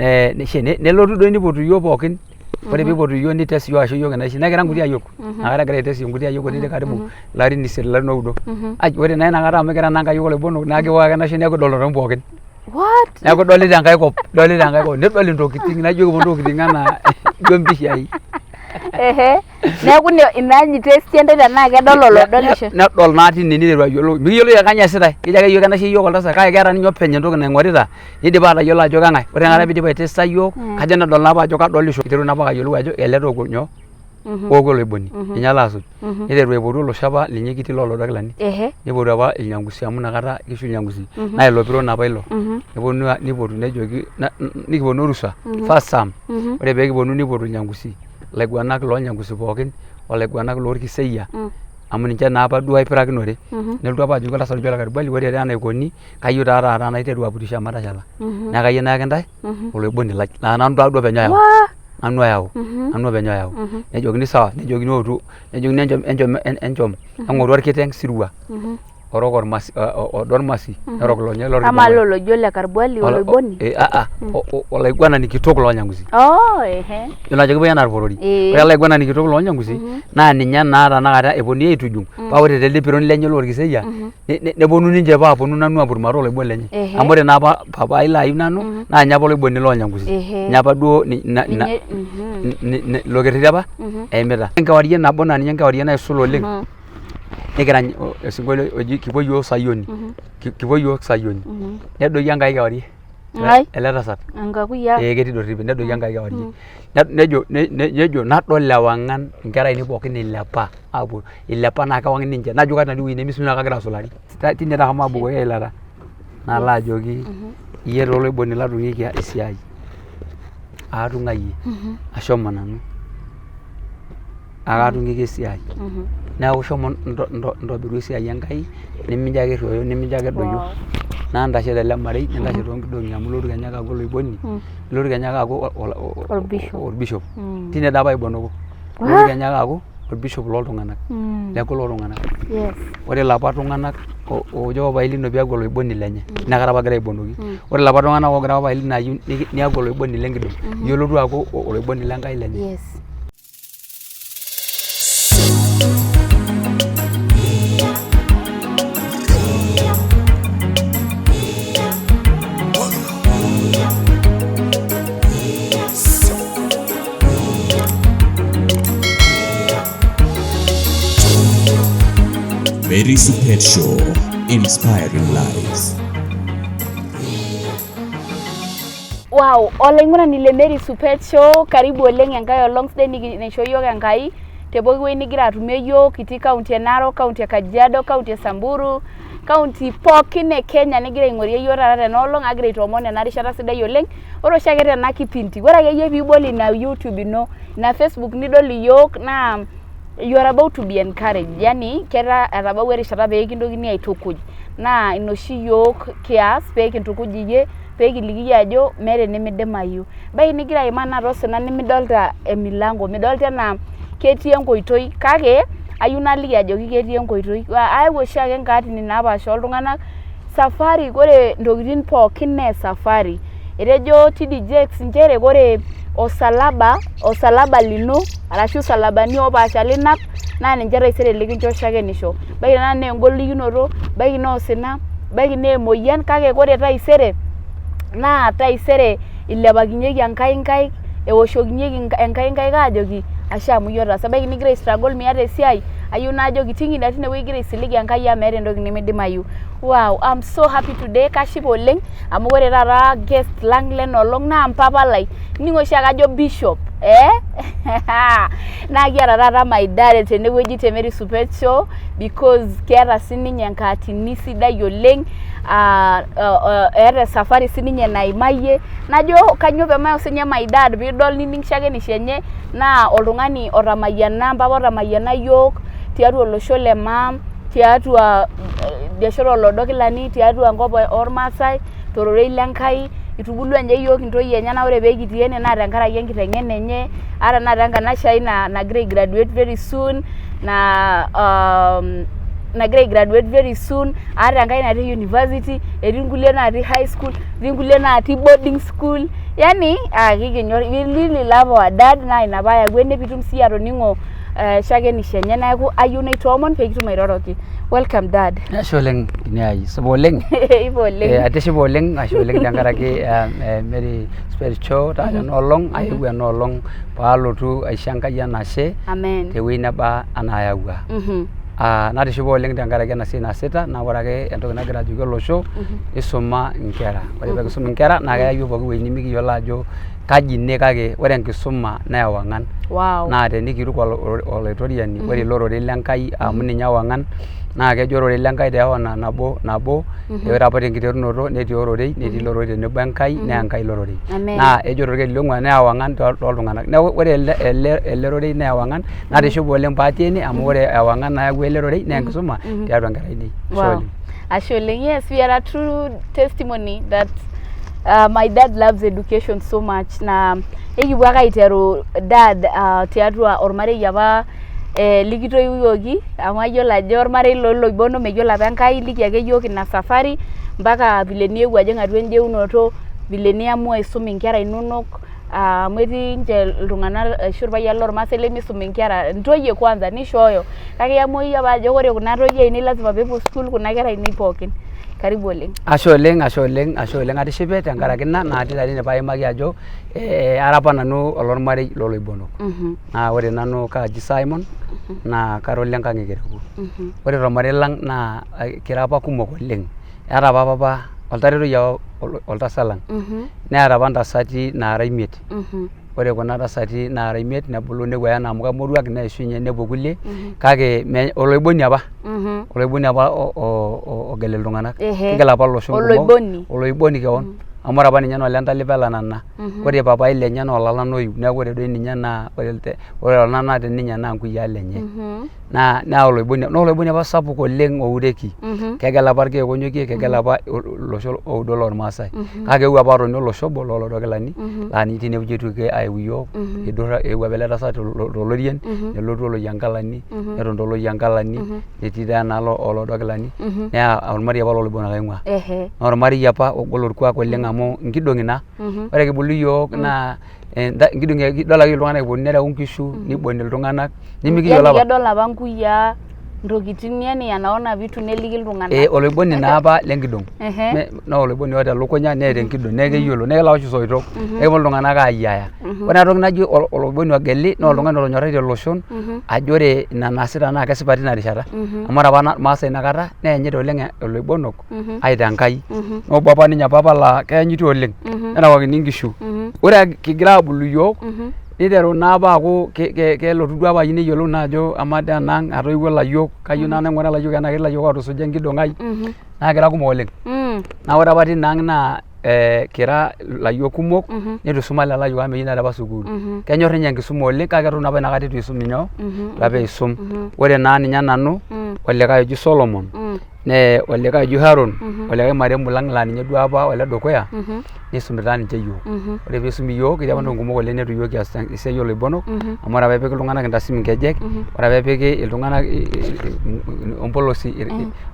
Nelotu doi nipotu iyiok pookin, ore piipotu iyiok nitest iyiok aisho iyiok inaishi naa kira nkuti ayiok, inakata egira aitest nkuti ayiok kutitik karibu ilarin isiet ilarin oudo. Ai ore naa inakata amu kira naa nkayiok oloibonok naa kiwok ake enaisho neeku kidol ntokitin pookin. What? Neeku idolita enkae kop, idolita enkae kop, nidol intokitin naijo keponu intokitin anaa ijo impishai. Ehe. Neeku ina aji itesti entae tenaa kedol olodolisho. Nedol naa tine niteru ayiolou, mikiyiolo iyiook kanyoo eesitae, kejo ake iyiook enaisho iyiook oltasat kake keeta ninye openy entoki naing'orita nidipa atayiolo ajo keng'ae. Ore enakata piidip aitesta iyiook kajo nedol naa apa ajo kadolisho, iteru naa apa ayiolou ajo ele tooko nyoo ooku oloiboni, ninye laasuj. Niteru aipotu olosho apa linye kitii loo Kilani, nipotu apa ilnyangusi amu inakata kishu ilnyangusi naa ilo piron apa ilo. Neponu nipotu nejoki nikiponu orusa first term, ore pee kiponu nipotu ilnyangusi ilaiguanak loolnyangusi pookin olaiguanak lorkiseyia amu ninche naa apa duo aipirakinore. Nelotu apa ajoki oltasat oji ole Karibwali ore taa enaikoni kayieu taa taata naiteru apurisho ematashala naa kayieu nayaki intae oloiboni lai naa nanu taa duo openy oyau. Nanu oyau, nanu openy oyau. Nejokini sawa, nejokini ootu, nejokini enchom enchom eng'oru orkiteng' sirua orok ormasi odo ormasi nerok ilonyek lorkijong'oe. Amaa ilo loji ole Karbuali oloiboni? Aa olaiguanani kitok loolnyangusi. Oh ehe. Yiolo ajo kepuoi anaa irporori. Ore ele aiguanani kitok loolnyangusi naa ninye naa tenakata eponunui aitujung paa ore telde piron lenye lorkiseyia neponu ninche paaponu nanu apur mataa oloiboni lenye. Amu ore naa apa papai lai nanu naa ninye apa oloiboni loolnyangusi. Ninye apa duo ilo kerreti apa eimita. Enkewarie nabo naa ninye enkewarie naisul oleng nikirany osinkolio oji kipuo iyiook Sayoni, kipuo iyiook Sayoni. Nedoyio Enkai kewarie ele tasat. Enkakuyiaa. Ee ketii Dorripi nedoyio Enkai kewarie. Nejo nejo nadol ewang'an inkera ainei pookin ilepa aapuo ilepa naa kewang' ninche najo katii nanu ewueji nemisulu naa kagira asulari. Tine taa ashomo abukoki eilata nalo ajoki iyie taa oloiboni latung'uikia esiai aatung'uayie ashomo nanu akatung'uikia esiai neeku shomo ntobiru esiai Enkai nemincho ake erruoyo nemincho ake edoyio naa ntashe tele marei nintashe toonkidong'i amu ilotu kenya ake aaku oloiboni ilotu kenya ake aaku orbishop tine taa apa aibonoko ilotu kenya ake aaku orbishop loltung'anak lekulo tung'anak. Ore ilapa tung'anak oojo papai lino piaku oloiboni lenye inakata apa agira aibonoki. Ore ilapa tung'anak oogira papai lino ayieu niaku oloiboni lenkidong iyie olotu aaku oloiboni lenkai lenye. Mary Supet Show, inspiring lives. Wow, olaing'urani le Mary Supet Show, karibu oleng enkae olong sidai naishoo iyiook Enkai te pooki wueji nigira atumie iyiook itii kaunti e Narok, kaunti e Kajiado, kaunti e Samburu, kaunti pookin e Kenya nigira aing'orie iyiook taata tena olong agira aitoomon ena rishata sidai oleng. Ore oshiake tena kipindi, ore akeyie piibol ina YouTube ino, ina Facebook nidol iyiook naa you are about to be encouraged. Yani ketaa etabawua erishata pee kintokini aitukuj. Naa ina oshi iyiook kias pee kintukuj iyie pee kiliki iyie ajo meeta enimidimayu. Ebaiki nigira aimaa tenakata osina nimidolita emilango, midolita enaa ketii enkoitoi kake ayieu naliki ajoki ketii enkoitoi. Ayau oshiake nkaatini napaasha oltung'anak safari ore ntokitin pookin naa esafari. Etejo TD Jakes nchere ore osalaba, osalaba lino arashu isalabani oopaasha linap naa ninche taisere likincho shakenisho. Ebaiki naa engolikinoto, ebaiki naa osina, ebaiki naa emoyian kake ore taisere naa taisere ilepakinyieki Enkai nkaik, eoshokinyieki Enkai nkaik aajoki ashe amu iyie otaasa. Ebaiki nigira ai struggle miata esiai, ayieu najoki ting'ira tine wueji igira aisilig Enkai amu meeta entoki nimidimayu. Wow, I'm so happy today, kashipa oleng amu ore taata guest lang lena olong naa mpapa lai. Ining oshiake ajo bishop eh? Naa kiata taata my dad tenewueji te Mary Supet Show because keeta sininye enkaatini sidai oleng eeta esafari sininye naimayie najo kanyoo pemayau sininye my dad piidol nining shakenisho enye naa oltung'ani otamayiana mpapa otamayiana yiok tiatua olosho le maa tiatua biashara oloodo kilani tiatua enkop ormaasai tororei le Nkai itubulua ninye iyiook intoyie enyenak ore pee kitii ene naa tenkaraki enkiteng'ena enye ata tenakata enkanashe ai nagira ai graduate very soon naa. Nagira ai graduate very soon, aata enkae natii university, etii nkulie natii high school, etii nkulie natii boarding school. Yani kikinyor, we really love our dad. Naa ina paayawua ene piitum sii atoning'o shakenisho enye. Neeku ayieu naitoomon peekitum airoroki. Welcome, Dad. Ashe oleng, Kiniai. Supa oleng. Ipo oleng. Atishipa oleng, ashe oleng tenkaraki Mary Spirit Show taata ena olong, ayewuo ena olong paalotu aisho Enkai enashe Amen. Tewueji neba anaa ayawua. Natishipa oleng tenkaraki ena siai naasita. Naa ore ake entoki nagira ajoki olosho, isuma inkera. Ore pee kisum inkera naa keya iyiok pooki wueji nimikiyiolo ajo kaji ine, kake ore enkisuma naa ewang'an. Naa tenikiruk Olaitoriani, ore ilo rorei le Nkai amu ninye ewang'an, naa kejo ororei le Nkai te Yohana 1:1, ore apa tenkiterunoto netii ororei, netii ilo rorei tenebo Enkai, naa Enkai ilo rorei. Amen. Naa ejo torkeek liong'uan naa ewang'an tooltung'anak. Neeku ore ele rorei naa ewang'an. Natishipe oleng paatii ene amu ore ewang'an nayawua ele rorei naa enkisuma tiatua inkera ainei. Ashe oleng. Ashe oleng. Yes, we are a true testimony that my dad loves education so much. Na ekipuo ake aiteru, Dad, tiatua ormarei apa likitoiwuoki, amu ayiolo ajo ormarei loloibono, meyiolo apa Enkai. Liki ake yiok ina safari mpaka vile niewuo ajing atua enjeunoto, vile niamua aisum inkera inonok, amu etii nche iltung'anak ashu irpayiani lormaasai lemisum inkera, intoyie kwanza nishooyo, kake iamua iyie apa ajo ore kuna toyie ainei lazima peepuo sukuul, kuna kera ainei pookin. Karibu oleng. Ashe oleng, ashe oleng, ashe oleng. Atishipe tenkaraki ina natii taa tine paimaki ajo ara apa nanu olormarei loloibonok. Naa ore nanu kaaji Simon, naa kara olenkang e Kereku. Ore tormarei lang naa kira apa kumok oleng. Eeta apa papa oltaretoi apa oltasat lang. Neeta apa ntasati naara 5. Ore kuna tasati naara 5 nebulu nepuo ena amu kamoruak neishunye nepuo kulie, kake oloiboni apa. Oloiboni apa ogel iltung'anak. Kegel apa iloshon kumok. Oloiboni. Oloiboni kewon. Amu ore apa ninye naa olentalipa elanana. Ore papai lenye naa olalana oyiu. Neeku ore doi ninye naa ore olnana teninye naa nkuyiaa lenye. Naa oloiboni apa sapuk oleng oureki. Kegel apa irkeek onyokie, kegel apa olosho oudo lormaasai. Kake eewuo apa atoni olosho obo looloodo Kilani laa ninye tine wueji etuuke ayau iyiook. Eidurra eewuo apa ele tasat tolorien, nelotu oloyiankalani, neton toloyiankalani, netii taa enaalo ooloodo Kilani, naa ormarei apa loloibonok aing'uaa. Naa ormarei apa ogol orkuak oleng amu inkidong'i naa. Ore kibulu iyiook naa inkidong'i, idol ake iltung'anak eponu nereu inkishu, niboni iltung'anak nimikiyiolo Yani apa. Kedol apa nkuyiaa ntokitin, yani anaona vitu neliki iltung'anak. Oloiboni naa apa lenkidong. Naa oloiboni oota elukunya neeta enkidong, neeku keyiolo, naa kelo aosh isoitok, nekiponu iltung'anak aayiaya. Ore ena toki naji oloiboni ogeli naa oltung'ani otonyoraitie iloshon ajo ore ina naasita naa kesipa tina rishata. Amu ore apa irmaasai inakata neenyita oleng iloibonok aitaa Enkai. Naa obo apa ninye papa laa keyanyiti oleng, nerewakini inkishu. Ore kigira aabulu iyiook, niteru naa apa aaku kelotu duo apa ayieu neyiolou naa ajo amaa dii enaang atoiwuo ilayiok, kayieu naa naing'uraa ilayiok enaa ketii ilayiok ootusuja enkidong ai, naa kira kumok oleng. Naa ore apa tina ang naa kira ilayiok kumok, neitu isuma lelo ayiok amu meyieu naa apa sukuul. Kenyorr ninye enkisuma oleng kake eton apa inakata eitu eisum inyoo, eitu apa eisum. Ore naa ninye nanu olikae oji Solomon, nee olikae oji Haron, olikae marehemu lang laa ninye duo apa oledukuya, nisumita ninche iyiook. Ore piisumi iyiook, ketii apa ntokitin kumok oleng neitu iyiook kias esiai oloibonok, amu ore apa epiki iltung'anak intasim inkejek, ore apa epiki iltung'anak ompolosi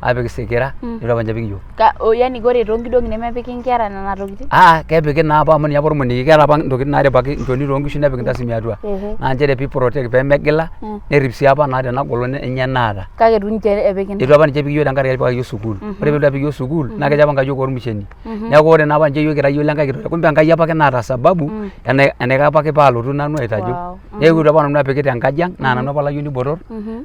aapik isikira, neitu apa ninche epiki iyiook. Yani ore toonkidong'i nemepiki inkera nena tokitin? Aa, kepiki naa apa amu ninye apa ormonekie, keeta apa ntokitin naaripaki nchoni toonkishu nepik intasimi atua. Naa nchere pee iprotect pee megila, nerrip sii apa naa tena golon enye naata. Kake eitu ninche epiki. Eitu apa ninche epiki iyiook tenkaraki etipikaki iyiook sukuul. Ore pee epiki iyiook sukuul naa kejo apa nkayiok ormusheni. Neeku ore naa apa ninche iyiook kira iyiook lenkae kitoria, kumbe Enkai apake naata sababu enaiko apake paalotu nanu aitajo. Neeku eitu apa nanu epiki tenkaji ang' naa nanu apa olayioni botor,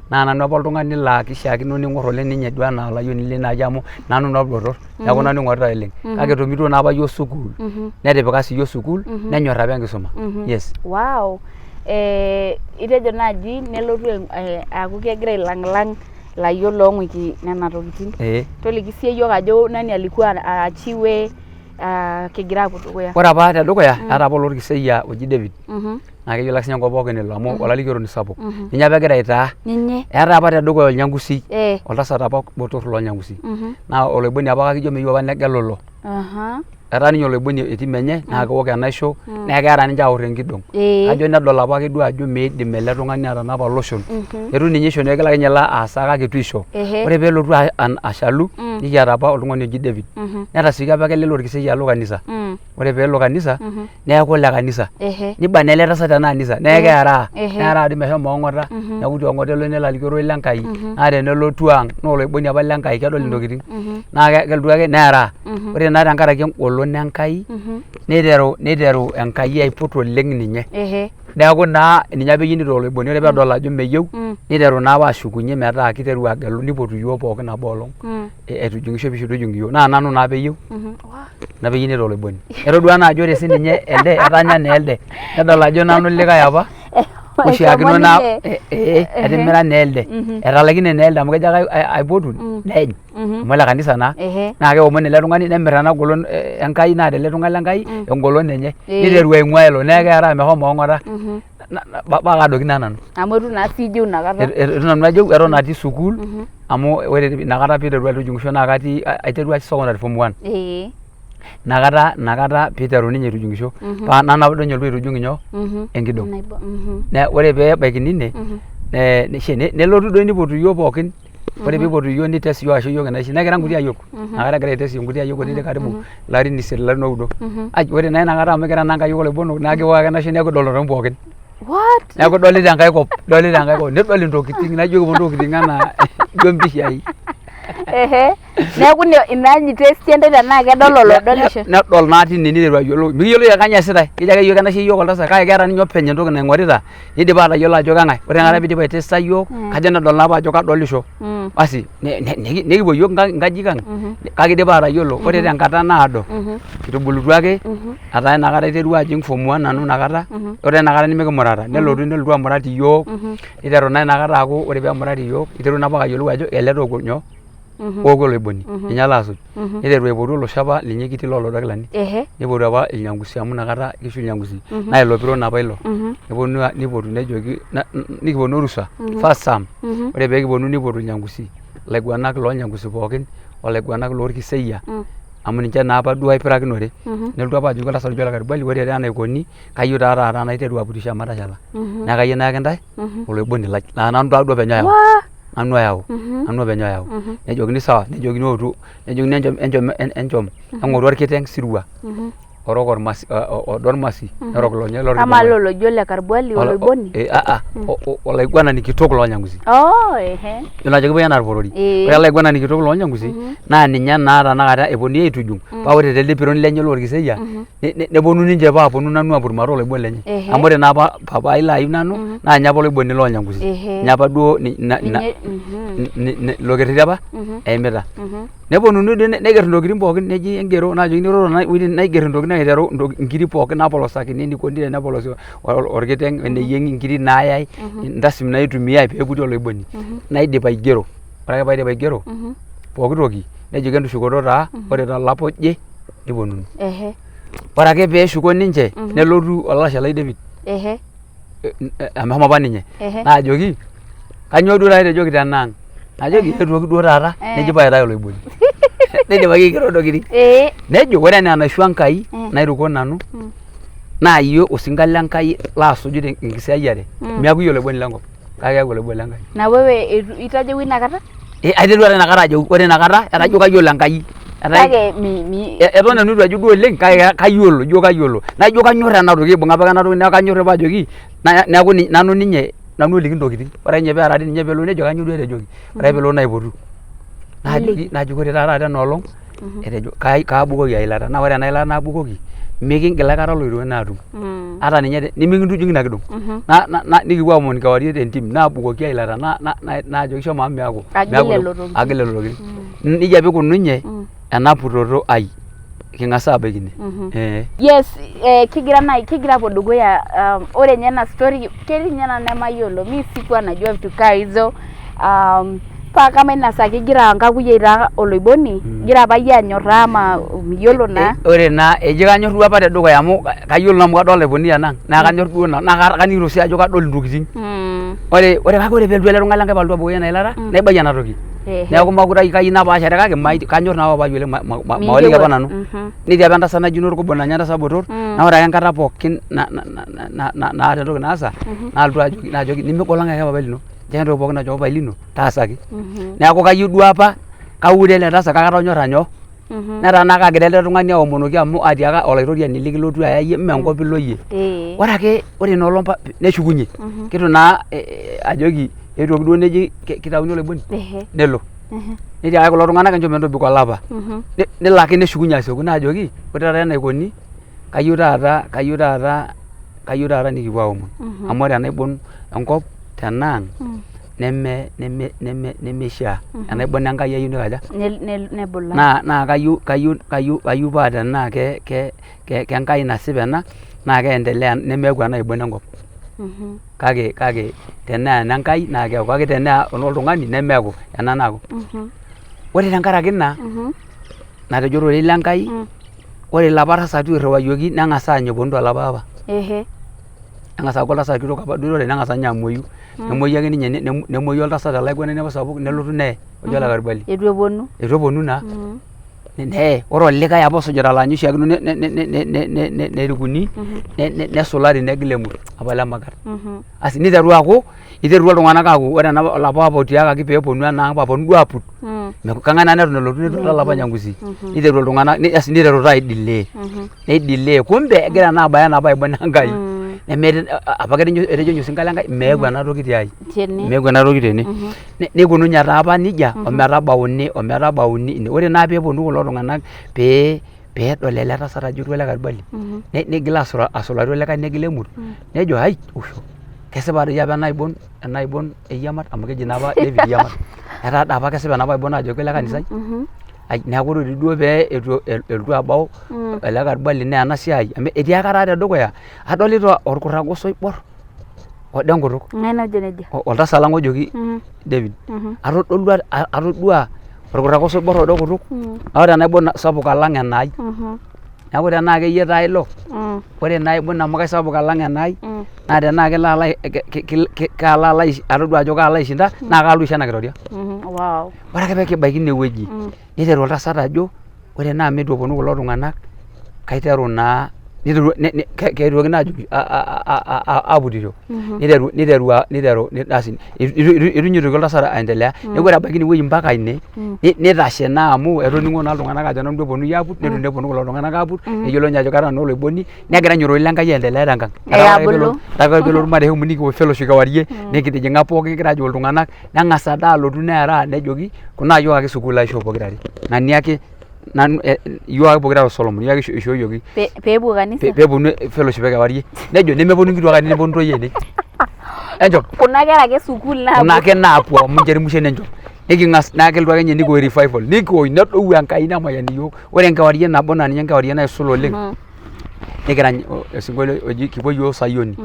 naa nanu apa oltung'ani laa kishiakino ning'or oleng ninye duo anaa olayioni lina aji amu nanu naa orbotor, neeku nanu oing'oritai oleng. Kake etomituo naa apa iyiook sukuul, netipika sii iyiook sukuul, nenyor apa enkisuma. Yes. Wow. Itejo naaji nelotu aaku kegira ailang'lang ilayiok loong'uiki nena tokitin. Toliki siiyie iyiok ajo nani alikuwa achiwe, kigira aapuo dukuya. Ore apa tedukuya, eeta apa olorkiseyiaa oji David. Naa keyiolo ake sinye enkop pookin elo amu olalikioroni sapuk. Ninye apa egira aitaa. Ninye. Eetae apa tedukuya olnyangusi, oltasat apa botor lolnyangusi. Naa oloiboni apa kake ijo meyieu apa negelu ilo. Etaa ninye oloiboni etii menye naa kewok enaisho naa keeta ninche aor enkidong. Ee. Kajo nedol apake duo ajo meidim ele tung'ani atanapa loshon. Eitu ninye isho neeku kelo ake ninye alo aasa kake eitu isho. Ehe. Ore peelotu ashalu nikiata apa oltung'ani oji David. Netasioki apake ele lorkiseyi alo kanisa. Ore peelo kanisa neeku ole kanisa. Ehe. Niba naa ele tasat ena anisa neeku keeraa. Ehe. Neeraa dii meshomo ong'ota neeku tiong'ota elo nelo aliki ororei le Nkai. Naa tenelotu ang naa oloiboni apa le Nkai kedol intokitin. Naa kelotu ake neeraa. Ore naa tenkaraki engolon Enkai niteru Enkai aiput oleng ninye. Ehe. Neeku naa ninye apa eyieu niteru oloiboni ore peedol ajo meyieu niteru naa apa ashukunye metaa kiteru agelu nipotu iyiook pookin nabo olong aitujung'isho piitujung iyiook naa nanu naa apa eyieu ina peyie netaa oloiboni. Etodua naa ajo ore sininye elde etanya naa elde nedol ajo nanu likae apa oishiakino naa ee etimira naa elde etalaikine naa elde amu kejo ake aipotu neeny amu ole kanisa naa naa keomon ele tung'ani nemir ena golon Enkai naata ele tung'ani le Nkai engolon enye niteru aing'ua ilo neeku keeraa meshomo ong'ata paa kaadoiki naa nanu. Amu eitu naa sii ijeu inakata. Eitu nanu ajeu eton atii sukuul amu ore inakata piiteru aitujung'isho naa katii aiterua secondary form one. Inakata inakata piiteru ninye aitujung'isho paa nanu apa duo ninye olotu aitujung inyoo enkidong. Ore pee ebaikini ine nelotu doi nipotu iyiok pookin ore piipotu iyiok nites iyiok aisho iyiok inaishi nekira nkuti ayiok inakata egira aites nkuti ayiok kutitik karibu ilarin isiet ilarin oudo. Ore naa inakata amu kira naa nkayiok oloibonok naa ekiwok ake enaisho neeku kidol intokitin pookin. What? Neeku idolita enkae kop, idolita enkae kop, nidol intokitin naijo keponu intokitin anaa ijo impishai. Ehe. Neeku ina anyi itestia intae tenaa kedol olodolisho. Nedol naa tine niteru ayiolou, mikiyiolo iyiook kanyoo eesitae, kejo ake iyiook enaisho iyiook oltasat kake keeta ninye openy entoki naing'orita nidipa atayiolo ajo keng'ae. Ore tenakata piidip aitesta iyiook kajo nedol naa apa ajo kadolisho. Basi nikipuo iyiook nkajijik ang kake idipa atayiolo. Ore tenkata naado kitubulutua ake etaa inakata aiterua ajing form one nanu inakata ore inakata nemikimurata nelotu nelotu amurat iyiook niteru naa inakata aaku ore peemurat iyiook iterua naa mpaka ayiolou ajo ele taa nyoo ooku oloiboni ninye alo asuj niteru aipotu olosho apa linye kitii loo Kilani nipotu apa ilnyangusi amu inakata kishu ilnyangusi naa ilo piron apa ilo neponu nipotu nejoki nikiponu orusa first term ore pee kiponu nipotu ilnyangusi ilaiguanak lolnyangusi pookin olaiguanak lorkiseyia amu ninche naa apa duo aipirakinore nelotu apa ajoki oltasat oji Ole Karibwali ore taa enaikoni kayieu taa taata naiteru apurisho matashala naa kayieu nayaki intae oloiboni lai laa nanu taa duo openy oyau nanu oyau nanu openy oyau nejokini sawa nejokini ootu nejokini enchom enchom enchom eng'oru orkiteng sirua orok ormasi odo ormasi nerok ilonye Amaa ilo loji Ole Karbuali oloiboni? Olaiguanani kitok loolnyangusi. Oh ehe. Yiolo ajo kepuoi anaa irporori. Ee. Ore ele aiguanani kitok loolnyangusi naa ninye naa tenakata eponunui aitujung paa ore telde piron lenye lorkiseyia neponu ninche paa aponu nanu apur mataa oloiboni lenye. Ehe. Amu ore naa apa papai lai nanu naa ninye apa oloiboni loolnyangusi. Ehe. Ninye apa duo Ninye ilo kerreti apa eimita. Neponunui doi neiger intokitin pookin neji engero naajokini ore ewueji naiger intokitin aiteru inkiri pookin napolosakini enikoni tenepolosi orkiteng eneyieng'i inkiri naayai intasim naitumiai peeputi oloiboni naidip aigero ore ake paidip aigero pooki toki nejoki entushukoto taa ore tolapa oje niponunu. Ore ake peeshuko ninche nelotu olalashe lai David Meshomo apa ninye naajoki kanyoo duo taata etejoki tenaang najoki eetuoki duo taata neji paitae oloiboni neidipaki aigero ntokitin nejo ore enaa enaisho Enkai nairuko nanu naa iyie osinka le Nkai laasuju tenkisiayiare miaku iyie oloiboni lenkop kake keeku oloiboni le Nkai. Na wewe itajeuo inakata? Aiterua taa inakata ajeu ore inakata etajo kayiolo Enkai. Kake mi Eton nanu eitu ajo duo oleng kake kayiolo ijo kayiolo naa ijo kanyorr ena toki aibung'a apake ena toki neeku kanyorr paajoki neeku nanu ninye nanu oliki ntokitin ore ake ninye peerari ninye peelotu nejo kanyoo duo etejoki ore ake peelotu naipotu najoki najoki ore taa taata ena olong etejo kaabukoki eilata naa ore ena ilata naabukoki mikingil aikata oloiroin aatum ata ninye nimikintujung'i ina kidong nikipuo aomon kewarie tentim naabukoki eilata najoki shomo amu miaku Agil lelo tokitin. Agil lelo tokitin nejia apa ikununye ena putoto ai king'as aabaiki ine. Yes, kigira nai kigira apuo dukuya ore ninye ena story ketii ninye nanu nemayiolo mi sikuwa najua vitu kaa hizo paa kama ina saa kigira nkakuyia aitaa oloiboni igira apa iyie anyorraa ama miyiolo naa? Ore naa eji kanyor duo apa tedukuya amu kayiolo naa amu kadol oloiboni tenang naa kanyor duo nanu naa kaning'ito sii ajo kadol intokitin. Ore kake ore peelotu ele tung'ani lenkai palotu abukoki ena ilata naibayie ena toki. Neeku makurai kayieu napaashare kake kanyor naa papai oleng maoliki apa nanu. Netii apa entasat naji Norkobo nanya entasat botor naa ore ake enkata pookin naata entoki naasa nalotu ajoki najoki nimigolong'aki ake papai lino, nchoo entoki pookin najo papai lino taasaki. Neeku kayieu duo apa kaure ele tasat kake atonyora nyoo netaa naa kaagira ele tung'ani aomonoki amu atiaka olaitoriani likilotu aya iyie mee enkop ilo iyie. Ore ake ore ina olong neshukunye kitu naa ajoki etuoki duo neji kitauni oloiboni nelo. Netiakaki kulo tung'anak enchom entobik olapa. Nelo ake neshukunye asioki naajoki ore taata enaikoni kayieu taata kayieu taata kayieu taata nikipuo aomon amu ore enaibon enkop tenaang neme neme neme nemeishiaa enaibon Enkai ayieu nikaja Nebulaa. Naa naa kayieu kayieu kayieu kayieu paa tenaa ke ke keNkai nasipa ena naa keendelea nemeeku enaibon enkop. Kake kake tenaa enenkai naa keeku kake tenaa enoltung'ani nemeeku ena naaku. Ore tenkaraki ina natejo ororei le Nkai ore ilapa tasati oirriwayioki neng'as aany eponu tolapa apa. Neng'as aaku oltasat kitok apa duo oirure neng'as ninye amuoyu. Nemuoyu ake ninye nemuoyu oltasat olaiguanani apa sapuk nelotu neye oji Olakarbali. Eitu eponu. Eitu eponu naa. Neye. Ore olikae apa osujita laa ninye oshiakino nerikuni nesulari negila emurt apa le Makat. Asi niteru aaku iterutua iltung'anak aaku ore olapa apa otiakaki pee eponu ena ang aponu duo aaput kang'ae naa neton elotu netu olapa Nyangusi. Niteru iltung'anak asi niteru taa ai delay nei delay kumbe egira naa abaya enapa aibon Enkai. Nemetii apake etejo ninye osinka le Nkai meeku ena toki tiai meeku ena toki tene. Nikununye taa apa nejia ometabauni ometabauni ine. Ore naa pee eponu kulo tung'anak pee peedol ele tasat ajo etua ele karbali nigil asulari olikae negila emurt nejo ai usho kesipa doi apa ena aibon ena aibon eyiamat amu keji naa apa David Yiamat etaa doi apa kesipa enapa aibon naajoki ele kanisai ai neeku ore dii duo pee etu elotu abau ele karbali naa ena siai amu etiaka taa tedukuya adolita orkurragus oiborr odo enkutuk. Ng'ae najo nejia? Oltasat lang ojoki David atodolua atodua orkurrakus oibor odo kutuk naa ore enaibon sapuk alang enaai. Neeku tenaa keyie taa ilo ore ina aibon amu kaisapuk alang enaai naa tenaa kelo alo kaalo alo atodua ajo kaalo aishinda naa kaalotu aisho ena kitoria. Ore ake pee kibaiki ine wueji niteru oltasat ajo ore naa amu eitu eponu kulo tung'anak kaiteru naa niteru ketuoki naa aputisho niteru niteru niteru asi eitu ninye itoki oltasat aendelea neeku ore ebaiki inewueji mpaka ine nitashe naa amu etoning'o naa iltung'anak ajo nanu eponunui aaput neitu naa eponu kulo tung'anak aaput neyiolo ninye ajo kara nanu oloiboni negira ninye ororei lenkai aendelea tenkang. Abulu. Etaa ake peelotu marehemu nikiwosh fellowship kewarie nikitijing'a pookin kigira aajo iltung'anak neng'as ade alotu neeraa nejoki kuna ayiok ake sukuul aishoo pokirare nani ake nanu iyiok ake pokirare o Solomon iyiok ake ishooyioki Peepuo kanisa. peeponu fellowship e kewarie nejo nemeponu nkituak ainei neponu ntoyie ainei enchom Kuna kera ake sukuul kuna naapuo. ake naapuo amu inche irmushen enchom niking'as naa kelotu ake ninye nikiwosh revival nikiwosh nedou Enkai nemayian iyiook ore enkewarie nabo naa ninye enkewarie naisul oleng nikirany osinkolio oji kipuo iyiook Sayoni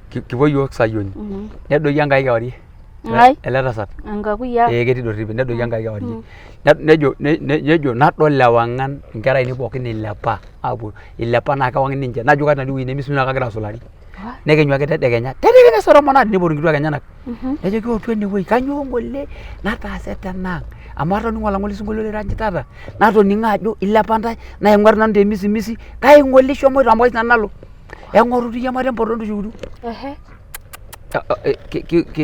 kipuo iyiook Sayoni nedoyio Enkai kewarie Ng'ae? ele tasat Enkakuyiaa. ee ketii Dorripi nedoyio Enkai kewarie nejo nejo nadol ewang'an inkera ainei pookin ilepa aapuo ilepa naa kewang ninche najo katii nanu ewueji nemismina kagira asulari nekenyu ake tedekenya tedekenya saa tomon aare nipotu nkituak enyenak nejoki ootu enewueji kanyoo ng'ole nataase tenaang amu atoning'o olang'oli sinkolio liranyitata natoning'o ajo ilepa ntae naing'uar nanu temisimisi kai ng'ole ishomoito amu kayieu sinanu nalo eng'orutu iyie matempoto ntushukutu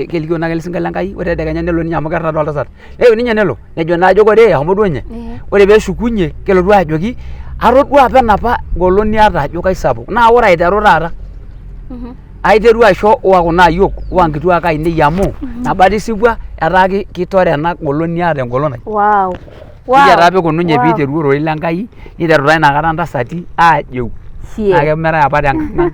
kelikio naake ele sinka le Nkai ore tedekenya nelo ninye amu keeta oltasat nelo ninye nelo nejo naa ajo ore eshomo duo ninye ore peeshukunye kelotu ajoki atodua apa enapa golon niata ajo kaisapuk naa ore aiteru taata aiterua aisho wa kuna ayiok wa nkituak ainei amu nabo atisipua etaa kitore ena golon niata engolon ai. Wow. Nejia taa piikununye piiteru ororei le Nkai niteru taa inakata intasati aajeu naa kemerai apa tenkang ang,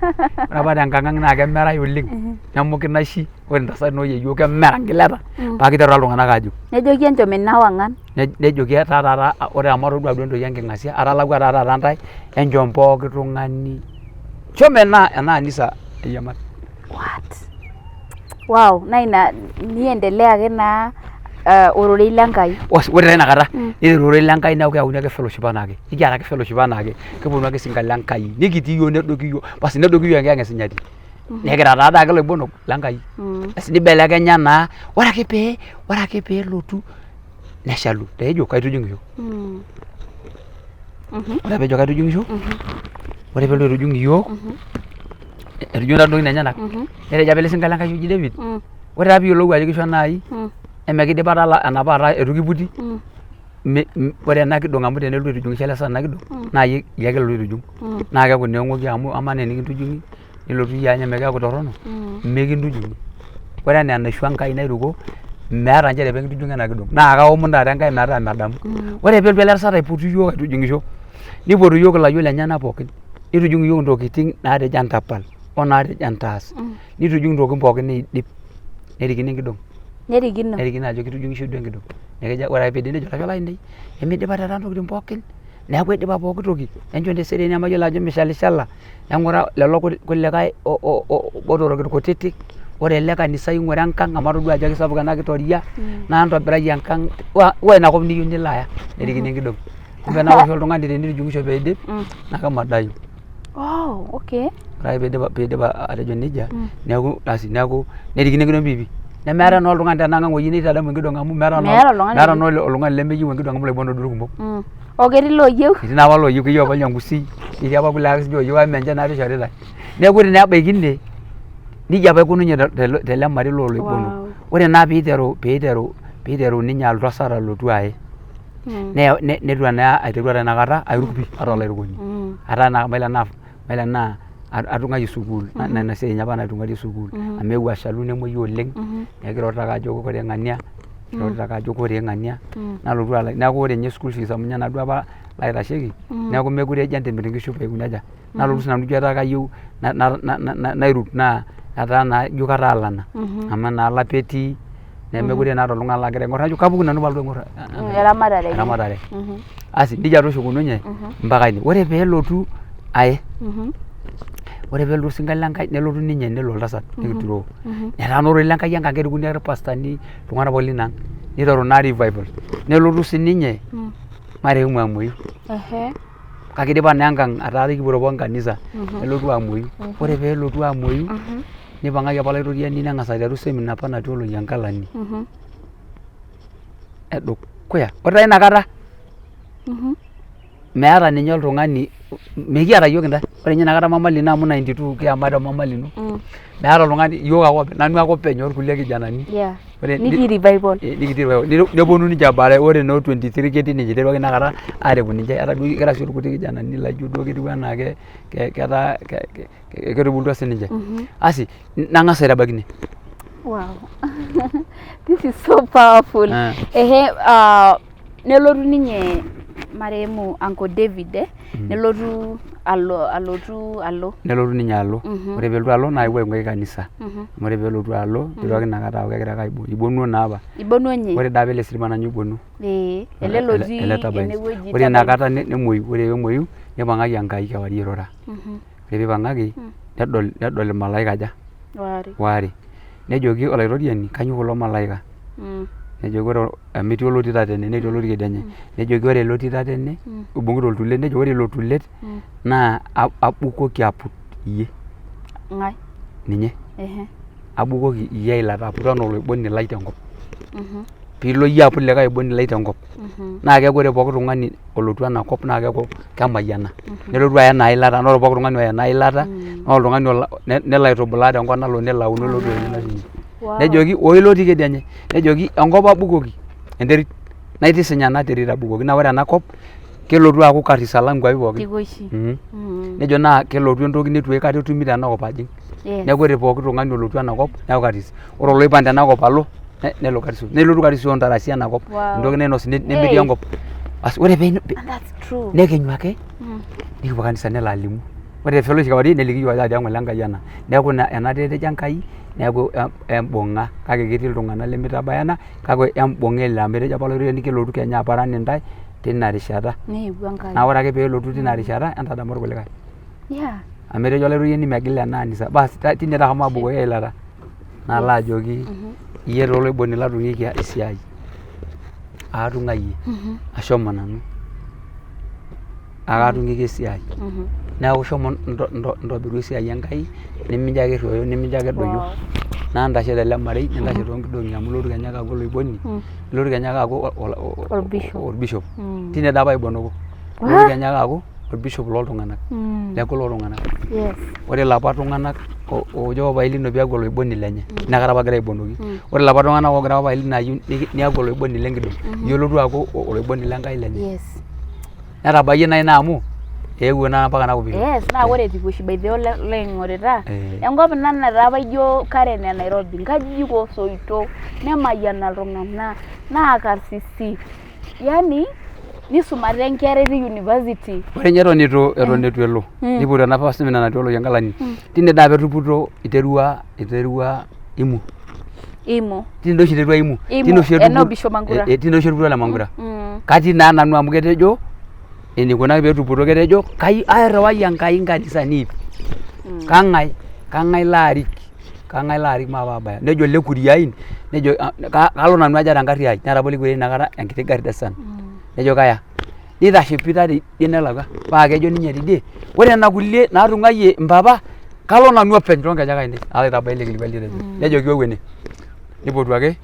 ore apa tenkang ang naa kemerai oleng nemuki inaishi ore intasati nooyieyioo kemera nkileta paa kiteru taa iltung'anak aajeu. Nejoki enchom ina wang'an. Nejoki etaa taata ore amu atodua duo entoki enking'asia atalakua taa taata intae enchom pooki tung'ani shomo ena anisa eyiamat. What? Wow, naa ina niendelea ake naa ororei le Nkai. Ore taa inakata niteru ororei le Nkai neeku keyauni ake fellowship anaake nikiata ake fellowship anaake keponu ake isinka le Nkai nikitii iyiook nedoki iyiook basi nedoki iyiook enkiyang'et sinyati nikira taa adake iloibonok le Nkai. Basi nibelekenya naa ore ake pee ore ake peelotu. Neshalu peejo kaitujung'isho. Ore peejo kaitujung'isho, ore peelotu aitujung iyiook, etujung'o taa intokitin enyenak, netejo apa ele sinka lenkai oji David, ore taa piiyiolou ajo kisho naai, emekidipa taa enapa kata eitu kiputi, ore ena kidong amu tenelotu aitujung'isho ele saa ena kidong naa iyie ake olotu aitujung naa keeku naa eng'oki amu amaa naa enikintujung'i nilotu iyie anya mekeeku torrono? Mikintujung'i. Ore enaa enaisho Enkai naruko meeta nchere pee kintujung'i ena kidong naa kaomon taata Enkai metaa medamu. Ore peelotu ele tasat aipotu iyiook aitujung'isho nipotu iyiook ilayiok lenyenak pookin nitujung iyiook intokitin naatejo entapal onaatejo entaas nitujung intokitin pookin neidip nerikino enkidong. Nerikino. Nerikino ajo kitujung'ishe duo enkidong. Neeku ore ake piidip nejo lasho lainei emidipa taata ntokitin pookin neeku aidipa pooki toki enchoo eseriani amu ayiolo ajo mishalishali neng'ura lelo kulikae botorok irkutitik ore ele kanisa ing'ura enkang amu atodua ajo kisapuk ena kitoria naa ntobirai enkang wua inakop niyieu nilo aya nerikino enkidong. Kumbe naa ore oshi oltung'ani tenitujung'ishe peidip naa kemadayu. Oh, okay. Ore ake piidip atejo nejia neeku asi neeku nerikino enkidong pii pii. Nemeetae naa oltung'ani tena ang oyieu nitadamu enkidong amu meeta naa oltung'ani lemeyieu enkidong amu iloibonok duo irkumok. Oh, ketii looyieu. Etii naa apa looyieu, keyieu apa Olnyangusi, netii apa kulie ake sininche ooyieu kake mee ninche naatoi ishoritae. Neeku ore naa ebaiki ine nejia apa ikununye tele marei loo loibonok. Ore naa piiteru ninye alotu asara alotu aye. Neitu naa aiteru taa inakata airuk pii ata olairukoni. Etaa naa mayiolo enaa atung'uayie sukuul naa ina siai ninye apa natung'uarie sukuul amu eewuo ashalu nemuoyu oleng neeku kirorita ake ajo koree ng'ania, kirorita ake ajo koree ng'ania nalotu alak neeku ore ninye school fees amu ninye naaduo apa laitasheki neeku meekure ejo entimirr inkishu pee aikuna aja nalotu sinanu ijo etaa kayieu nairuk naa etaa naa ijo kataalana amu naa olapa etii nemekure naa eeta oltung'ani lagira aing'orr najo kapuku nanu palotu aing'orr Eramatare enye. eramatare asi nejia taa oshi ikununye mpaka ine ore peelotu ae ore peelotu osinka le Nkai nelotu ninye nelo oltasat nikituroo netaa naa ororei le Nkai enkang kerikuni ake irpastani iltung'anak pookin lina ang niteru naa revival nelotu sininye marehemu amuoyu kake idipa naa enkang ataa ekipuoito pookin kanisa nelotu amuoyu ore peelotu amuoyu nipang'aki apa olaitoriani neng'as aiteru seminar apa natii Oloyiankalani edukuya ore taa ina kata meeta ninye oltung'ani mikiata iyiook intae ore ninye inakata mama lino amu 92 kiyamate omama lino meeta oltung'ani iyiook ake openy nanu ake openy orkulie kijanani Ore nitii revival nikitii revival neponu ninche baadaye ore noo 23 ketii ninche iterua ake inakata areku ninche etaa duo kira sii irkuti kijanani laijo duo ketiu enaa ketaa ketubulutua sininche asi nang'as aitabaiki ine. Wow. This is so powerful. Ehe, nelotu ninye marehemu Uncle David eh? Nelotu alo alotu alo. Nelotu ninye alo. Ore peelotu alo naa eewuo aing'uiki kanisa. Amu ore peelotu alo niteru ake inakata aaku kegira ake aibung eibonuo naa apa. Eibonuo ninye. Ore doi apa ele sirma naa ninye oibonuo. Ee, ele lotii enewueji. Ore inakata nemuoyu, ore peemuoyu neipang'aki Enkai kewarie eirura. Ore peipang'aki nedol nedol irmalaika aja? Waare. Nejoki Olaitoriani kainyoo kulo malaika? Nejoki ore amu etii olotii tatene netii olotii kedianye. Nejoki ore ele otii tatene oibung'ita oltulet nejo ore ilo tulet naa abukoki aput iyie. Ng'ae? Ninye. Abukoki iyie eilata aput anaa oloiboni lai tenkop. Piilo iyie aput likae oiboni lai tenkop. Naa keeku ore pooki tung'ani olotu ena kop naa keeku kemayiana. Nelotu aya ena ilata naa ore pooki tung'ani oya ena ilata naa oltung'ani nelo aitubulaa tenkop nalo nelo aun nelotu Nejoki oo ilo otii kedianye, nejoki enkop abukoki enterit naitising ena terit abukoki naa ore ena kop kelotu aaku karis alang nkuapi pookin. Nejo naa kelotu entoki neitu aikata etumi tenakop ajing. Neeku ore pooki tung'ani olotu enakop neeku karis. Ore oloipang tenakop alo nelo karisio. Nelotu karisio ontarasi enakop entoki nainosi nemetii enkop. Asi ore pee nekenyu ake nikipuo kanisa nelo alimu. Ore te fellowship kewarie neliki iyiook ajo ng'ole Enkai ena. Neeku ina ena etejo Enkai neeku embung'a kake ketii iltung'anak lemeitabaya ena kake embung'a ele amu etejo apa Olaitoriani kelotu kenya aparan intae tina rishata. Naa ore ake peelotu tina rishata entadamu irkulikae. Amu etejo Olaitoriani megila ena anisa. Baas tine taa ashomo abukoki eilata nalo ajoki iyie taa oloiboni latung'ikia esiai aatung'ayie ashomo nanu akatung'ikia esiai. Neeku shomo ntobiru esiai Enkai nemincho ake erruoyo nemincho ake edoyio. Naa ntashe tele marei nintashe toonkidong'i amu ilotu kenya ake aaku oloiboni ilotu kenya ake aaku orbishop. Tine doi apa aibonoko. Ilotu kenya ake aaku orbishop loltung'anak le kulo tung'anak. Ore ilapa tung'anak oojo papai lino piaku oloiboni lenye inakata apa agira aibonoki. Ore ilapa tung'anak oogira papai lino ayieu niaku oloiboni lenkidong' iyie olotu aaku oloiboni lenkai lenye. Netabayie naa ina amu eewuo naa mpaka enakop. Yes, naa ore etiu oshi by the way laing'orita enkop ina nataa apa ijo Karen e Nairobi, nkajijik oosoitok nemayiana iltung'anak naa karsisi yani nisumate inkera etii university. Ore ninye eton eitu eton eitu elo nipotu enapa seminar natii Oloyiankalani tine doi apa etuputuo iterua iterua Imu. Imu. Tine doi oshi iterua Imu. Imu eno Bishop Mangura. Tine oshi etuputuo Ole Mangura. Katii naa nanu amu ketejo enikunaki pee etuputuo ketejo airriwayie Enkai nkanisani iip. Kang'ae kang'ae laarik kang'ae laarik maape aabaya. Nejo Ole Kuriain nejo kalo nanu aja tengarri ai neeta apa Ole Kuriain inakata enkiti garri Datsun. Nejo kaya. Nitashe Peter teidie nelakua paa kejo ninye tidie ore nena kulie naatung'uayie mpapa kalo nanu openy toonkejek ainei alo aitabaya ele kilikuai litejo. Nejoki wou ene. Nipotu ake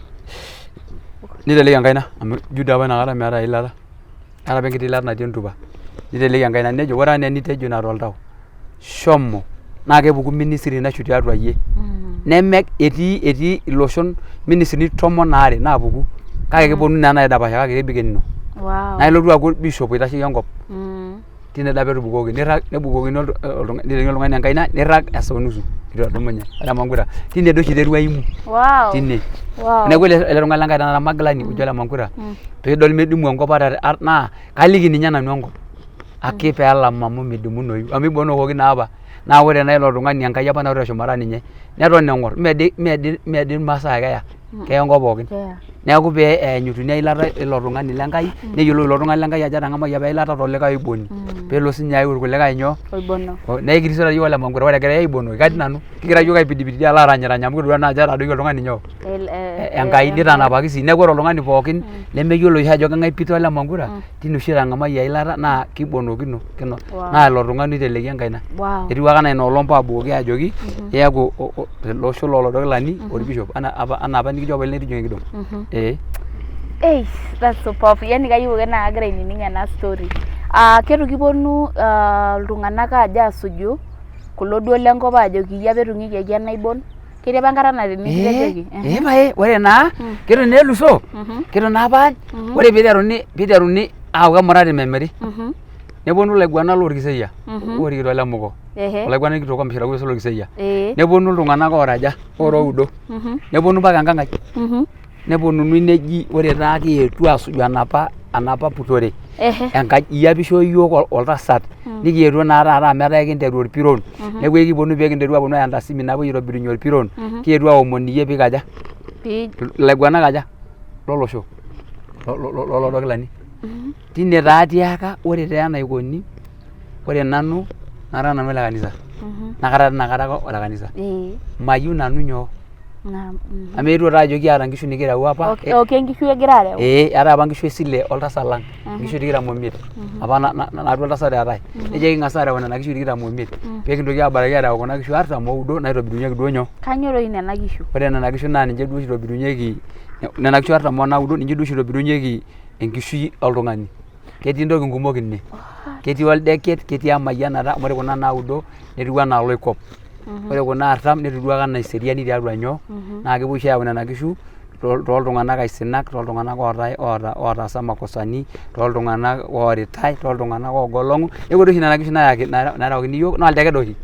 niteleki enkaina amu ijo doi apa inakata meetae eilata. Eeta apa enkiti ilata natii entupa. Niteleki enkaina nejo ore enaa enitejo ina toltau shomo naa kepuku ministry naishu tiatua iyie. Neme etii etii iloshon ministrini tomon aare naapuku kake keponu naa aidapasha kake kebik enino. Naa ilotu aaku orbishop oitasheki enkop. Tine doi apa etubukoki nirrag nebukokini nitelekini oltung'ani enkaina nirrag esaa o nusu eitu edumunye Ole Mankura. Tine doi oshi iterua Imu. Tine. Neeku ele tung'ani lenkai tenakata Magilani oji Ole Mankura piidol midimu enkop ata naa kaliki ninye nanu enkop ake peelam amu midimunoyu amu ibonokoki naa apa. Naa ore naa ilo tung'ani Enkai apa natii teshumata ninye neton eng'or mee dii mee dii mee dii irmaasai ake eya keya enkop pookin. Neeku pee eenyu ina ilata ilo tung'ani le Nkai neyiolou ilo tung'ani le Nkai ajo etang'amayie apa eilata tolikae oiboni peelo sinye ayau irkulikae nyoo Oibono. Neeku ekirisio taa iyiook Ole Mankura ore egirai aibonoki katii nanu kigira iyiook aipidipid alo aranyirany amu kitodua naa ajo etadoyie oltung'ani nyoo Enkai nitanapaki sii neeku ore oltung'ani pookin lemeyiolo oshi ajo keng'ae Peter Ole Mankura tine oshi etang'amayie eilata naa kibonokino kino naa ilo tung'ani oitelekia enkaina. Etiu ake enaa ina olong paabukoki ajoki iyaku tele osho loo Olodokilani orbishop anaa apa nikijo apa tijing'a enkidong. Ee. Eish, that's so powerful. Yani kayieu ake naa kagira ainining ena story. Ketu kiponu iltung'anak aajo asuju kulo duo lenkop aajoki iyie apa etung'uikiaki enaibon. Ketii apa enkata nikitejoki? Ee pae ore naa keton naa elusoo keton naa apa ore piiteruni aaku kemurati memiri neponu ilaiguanak lorkiseyia oorikito ole Muko olaiguanani kitok omishira kuusu lorkiseyia neponu iltung'anak oora aja oora oudo neponu mpaka enkang ai neponunui neji ore taa kiyetuo asuju enapa enapa putore enkaji iyie apa ishoo iyiook oltasat nikiyetuo naa taata amu etaa ekinteru orpiron neeku ekiponu pee kinteru aponu aaya ntasimi napuoi aitobirunye orpiron kiyetuo aomon iyie piikaja ilaiguanak aja lolosho lolodokilani tine taa atiaka ore taa enaikoni ore nanu nara nanu ole kanisa nakara tinakata ake ole kanisa mayieu nanu nyoo amu eetuo taa ajo kiata nkishu nikireu apa Okay, nkishu egira areu. Ee eetae apa nkishu esile oltasat lang nkishu tikitam omiet apa natua oltasat eetae nejo eking'as areu nena kishu tikitam omiet pee kintoki abaraki areu kuna kishu artam oudo naitobirunyeki duo nyoo. Kanyoo doi nena kishu? Ore nena kishu naa ninche duo oshi itobirunyeki nena kishu artam onaudo ninche duo oshi itobirunyeki enkishui oltung'ani. Ketii ntokitin kumok ine. Ketii oldeket, ketii emayianata amu ore kuna naudo netiu anaa oloikop. Ore kuna artam netiu ake anaa eseriani tiatua nyoo naa kepuoi oshi ayau nena kishu tooltung'anak aisinak, tooltung'anak ootae ootaasa makosani, tooltung'anak ooritae, tooltung'anak oogolong'u. Neeku ore oshi nena kishu naayakini iyiook naa oldeket oshi.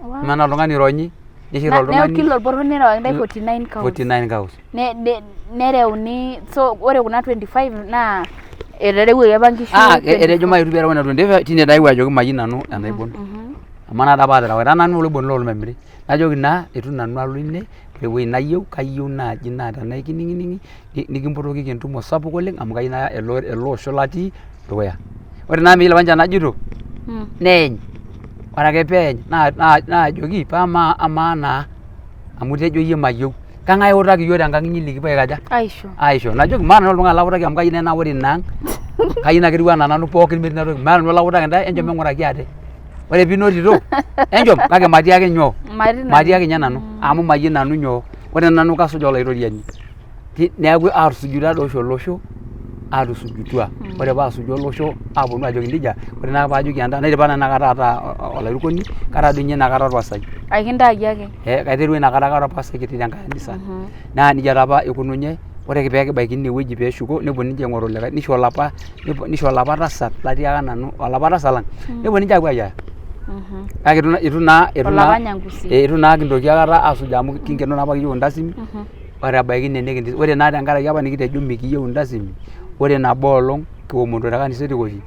Amaa oltung'ani oironyi nishir Neeku oltung'ani kila orporoni nerewakini intae 49 cows. 49 cows. Nereuni so ore kuna 25 naa eterewuaki apa nkishu. Ah, etejo mayetu pee ereu nena 25 tine taa aewuo ajoki mayieu nanu enaibon. Amu anaata apa aterewakita nanu oloiboni lolmemiri. Najoki naa eitu nanu alo ine ore ewueji nayieu kayieu naaji naa tenaa ekining'ining'i nikimpotokiki entumo sapuk oleng amu kayieu naya ele osho latii dukuya. Ore naa miyiolo apa ninche enajito neeny. Ore ake peeny naajoki paa amaa naa amu itejo iyie mayieu kang'ae iutaki iyiook tenkang inyi likipuo aikaja Aisho. aisho. Najoki maata nanu oltung'ani lautaki amu kayieu naa ore ina ang kayieu naa ketiu anaa nanu pookin metii inatoki maata nanu olautaki intae enchom eng'uraki ate. Ore piinotito enchom kake matii ake nyoo Matii nanu. matii ake ninye nanu amu mayieu nanu nyoo ore nanu kasuj olaitoriani. Neeku atusujutua doi oshi olosho atusujutua ore paasuju olosho aponu ajoki nejia ore naa paajoki endaa naidipa naa inakata ataa olairukoni kara doi ninye inakata orpastai. Akintaaki ake. Eh kaiterua inakata kara orpastai kiti tenkae anisa. Naa nejia taa apa ikununye ore pee kibaiki ine wueji pee eshuko nepuo ninche aing'oru likae nisho olapa nisho olapa tasat latiaka nanu olapa tasat lang nepuo ninche apuo ayiaya. Kake itu naa itu Olapa naa Nyangusi. itu naa kintoki aikata asuj amu kinkeno naa apake iyiook intasimi ore ebaiki ine nikintis ore naa tenkaraki apa nikitejo mikiyieu intasimi ore nabo olong kiomonito te kanisa e Tikoshi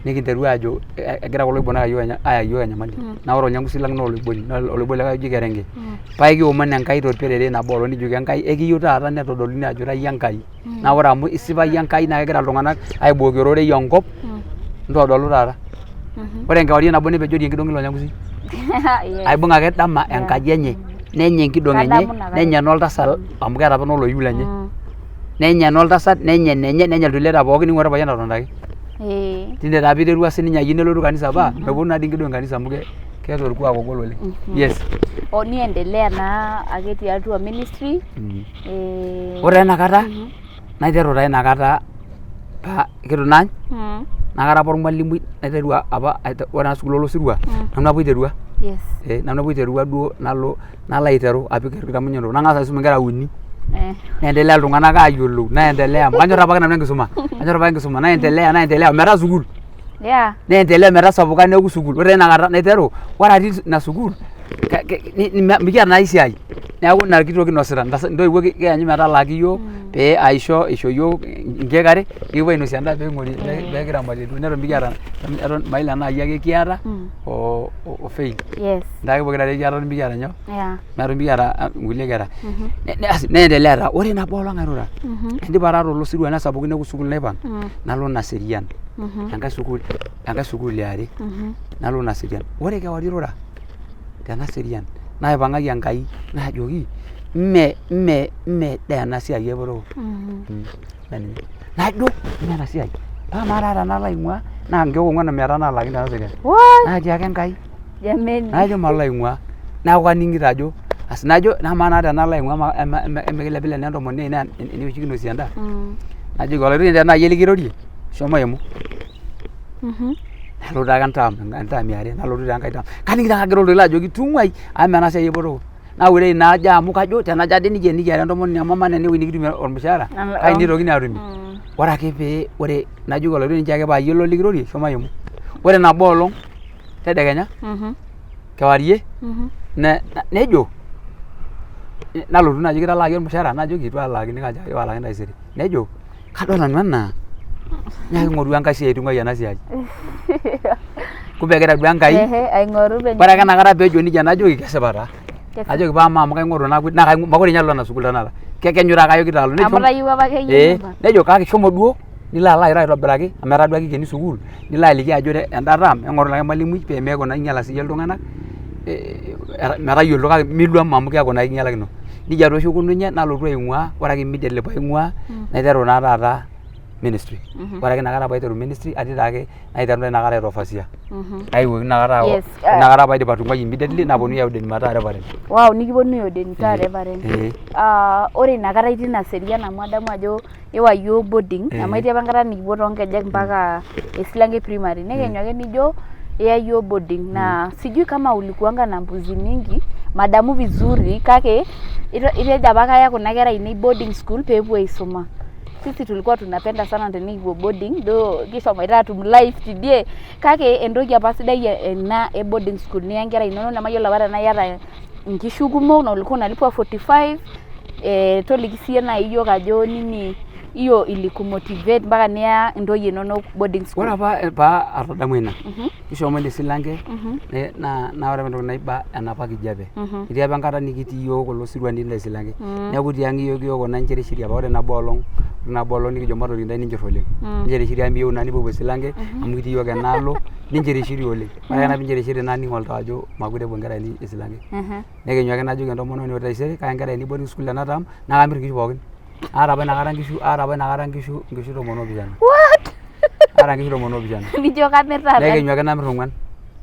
nikinterua aajo egira kulo oibon ayaki iyiook enyamali naa ore olnyangusi lang naa oloiboni naa oloiboni likae oji Kerenge paa ekiomon Enkai torperere nabo olong nikijoki Enkai ekiyieu taata nitodoluni ajo ira iyie Enkai naa ore amu isipa iyie Enkai naa kegira iltung'anak aibooki ororei enkop ntodolu taata. Ore enkewarie nabo nepejori enkidong ilo nyangusi. Aibung'a ake dama enkaji enye nenya enkidong enye Kadamu inakata. nenya enoltasat amu keeta apa oloyiu lenye. Nenya enoltasat nenya enenye nenya ilchoreta pookin ning'ua orpayian etonita ake. Tine taa piterua sininye ayieu nelotu kanisa paa meponu naadii nkidong'i kanisa amu keeta orkuak ogol oleng. Yes. O niendelea naa ake tiatua ministry. Ore taa inakata naiteru taa inakata paa kitu naany naa kara apa ormalimui naiteru apa ore ena sukuul olosirua nanu apa oiterua. Nanu apa oiterua duo nalo nalo aiteru apik orkitamunyunoto nang'as aisum inkera uni neendelea iltung'anak aayiolou naendelea amu kanyorr apake nanu enkisuma kanyorr apake enkisuma naendelea naendelea ometaa sukuul. Neendelea metasapuka neeku sukuul ore tina kata naiteru ore atii ina sukuul mikiata naa esiai neeku ina kiti toki kinosita intoiwuo kianyu metalaaki iyiook pee aisho isho iyiook inkeek are nikipuo ainosie endaa pee king'orie pee kiramatie duo neton mikiata eton maila naaji ake kiata o Faith intae ake pokira are kiata eton mikiata nyoo eton mikiata nkulie kera neendelea taa ore nabo olong airura aidipa taa atolo osirua nesapuku neeku sukuul naipang nalo Naserian enkae sukuul eare nalo Naserian ore kewarie airura te Naserian naipang'aki Enkai najoki mme mme mme dee ena siai eporoko najo mme ena siai paa amaa taa tenalo aing'ua naa nkeek ong'uan o mia tano aalakini te Naserian naatiaka Enkai najo malo aing'ua neeku kaning'ito ajo asi najo amaa naa tenalo aing'ua emikilepilep naa entomononi ai naa ene oshi kinosie endaa najoki olaitoriani tenaa iyie likirorie shomo imu. Nalotu ake entaam, entaam eare nalotu taa enkae taam kaning'ito ake agira oltoilo ajoki tung'uai amu ena siai epototo. Naa ore ina ajo amu kajo tenajo ade nejia nikiata entomononi amu amaa naa enewueji nikitumie ormushaara kai neitokini aatumie. Ore ake pee ore najoki olaitoriani nchoo ake paa iyie likirorie shomo imu. Ore nabo olong tedekenya kewarie nejo nalotu najoki kitalaaki ormushaara najoki eitu aalakini kake aalakini taisere. Nejo kadol nanu enaa nyaaki ing'oru enkae siai tung'uai ena siai. Kumbe egira duo Enkai ore ake inakata peejo nejia najoki kesipa taa. Najoki paa amaa amu kaing'oru naa mekure ninye alo ena sukuul tenakata kekenyu taa kayoki alo. Amu itayiewua apake iyie. Nejo kake shomo duo nilo alo airo aitobiraki amu etaa duake kikeni sukuul nilo aliki ajo ore enda term eng'oru likae malimui pee meeku naa inyiala siiyie iltung'anak metayiolo kake miluam amu keeku naa ekinyialakino. Nejia taa oshi ikununye nalotu aing'uaa ore ake immediately paing'uaa naiteru naa taata ministry. Ore ake inakata paiteru ministry atii taake naiteru taa inakata aita overseer. Naewuoki inakata inakata paidip atung'uai immediately naponunui aiordain mataa reverend. Wow nikiponunui aiordain itaa reverend. Ore inakata itii Naserian amu adamu ajo iwa iyiook boarding amu etii apa enkata nikipuo toonkejek mpaka Esilanke primary nekenyu ake nijo iya iyiook boarding naa sijui kama ulikuanga na mbuzi mingi madamu vizuri kake itejo apa kaya kuna kera ainei boarding school peepuo aisuma. Sisi tulikuwa tunapenda sana tenikipuo boarding though kishomoita aatum life tidie kake entoki apa sidai ena e boarding school niya nkera inonok nemayiolo apa tenaa iyata inkishu kumok na ulikuwa unalipwa 45 toliki siiyie naaji iyiook ajo nini hiyo ilikumotivate mpaka niya intoyie inonok boarding school. Ore apa paa atadamu ina kishomo ele silanke naa ore apa entoki naiba enapa kijape. Etii apa enkata nikitii iyiook kulo siruani le silanke neeku tiang iyiook iyiok kuna nchirishiri apa ore nabo olong nabo olong nikijo matorik intae ninchir oleng. Ninchirishiri amu miyieu naa nipuopuo esilanke amu kitii iyiook enaalo ninchirishiri oleng. Ore ake pinchirishiri naning oltau ajo mekure epuo inkera ainei esilanke. Nekenyu ake najoki entomononi ore taisere kaya inkera ainei boarding school ena term naa kamir inkishu pookin. Aata apa inakata inkishu aata apa inakata inkishu inkishu tomon oopishana. What? Aata inkishu tomon oopishana. Nijo kamir taata. Nekenyu ake namir ong'uan.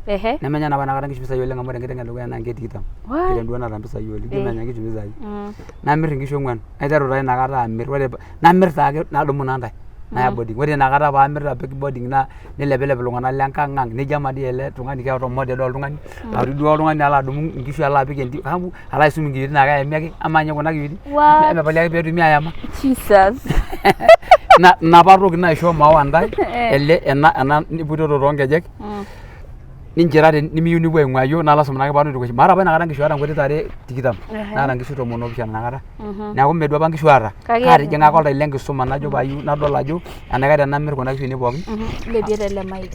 Ehe. Nemenya naa apa inakata nkishu mpisai oleng amu ore enkiteng edukuya naa nkeek tikitam. What? Enkiteng duo naata mpisai oleng, ijo Eh. menya nkishu mpisai. Mm. Namir inkishu ong'wan, naiteru taa inakata amir, ore namir taake nadumu naa ntae naya boarding. Ore inakata paamir apik boarding naa nilepilep iltung'anak lenkang' ang', nejo amaa dii ele tung'ani keeta mode dii oltung'ani, alotu duo oltung'ani alo adumu inkishu alo apik entim amu alo aisum inkiyioitin naa keyami ake, amaa ninye kuna kiyioitin What? emepali ake peetumi ayama. Jesus. Ina ina apa toki naishoo maawa ntae Eh. ele ena ena niputoto toonkejek ninchirate nimiyieu nipuo aing'uaa iyiook naa lasima naake paalo aitoki maata apa inakata nkishu aata nkuti tare tikitam naata nkishu tomon oopishana inakata neeku mee duo apa nkishu aata Kake kaatijing'a ake oltau lenkisuma najo paayieu nadol ajo enaikash tenamirr kuna kishu ainei pookin Ilepie tele mic.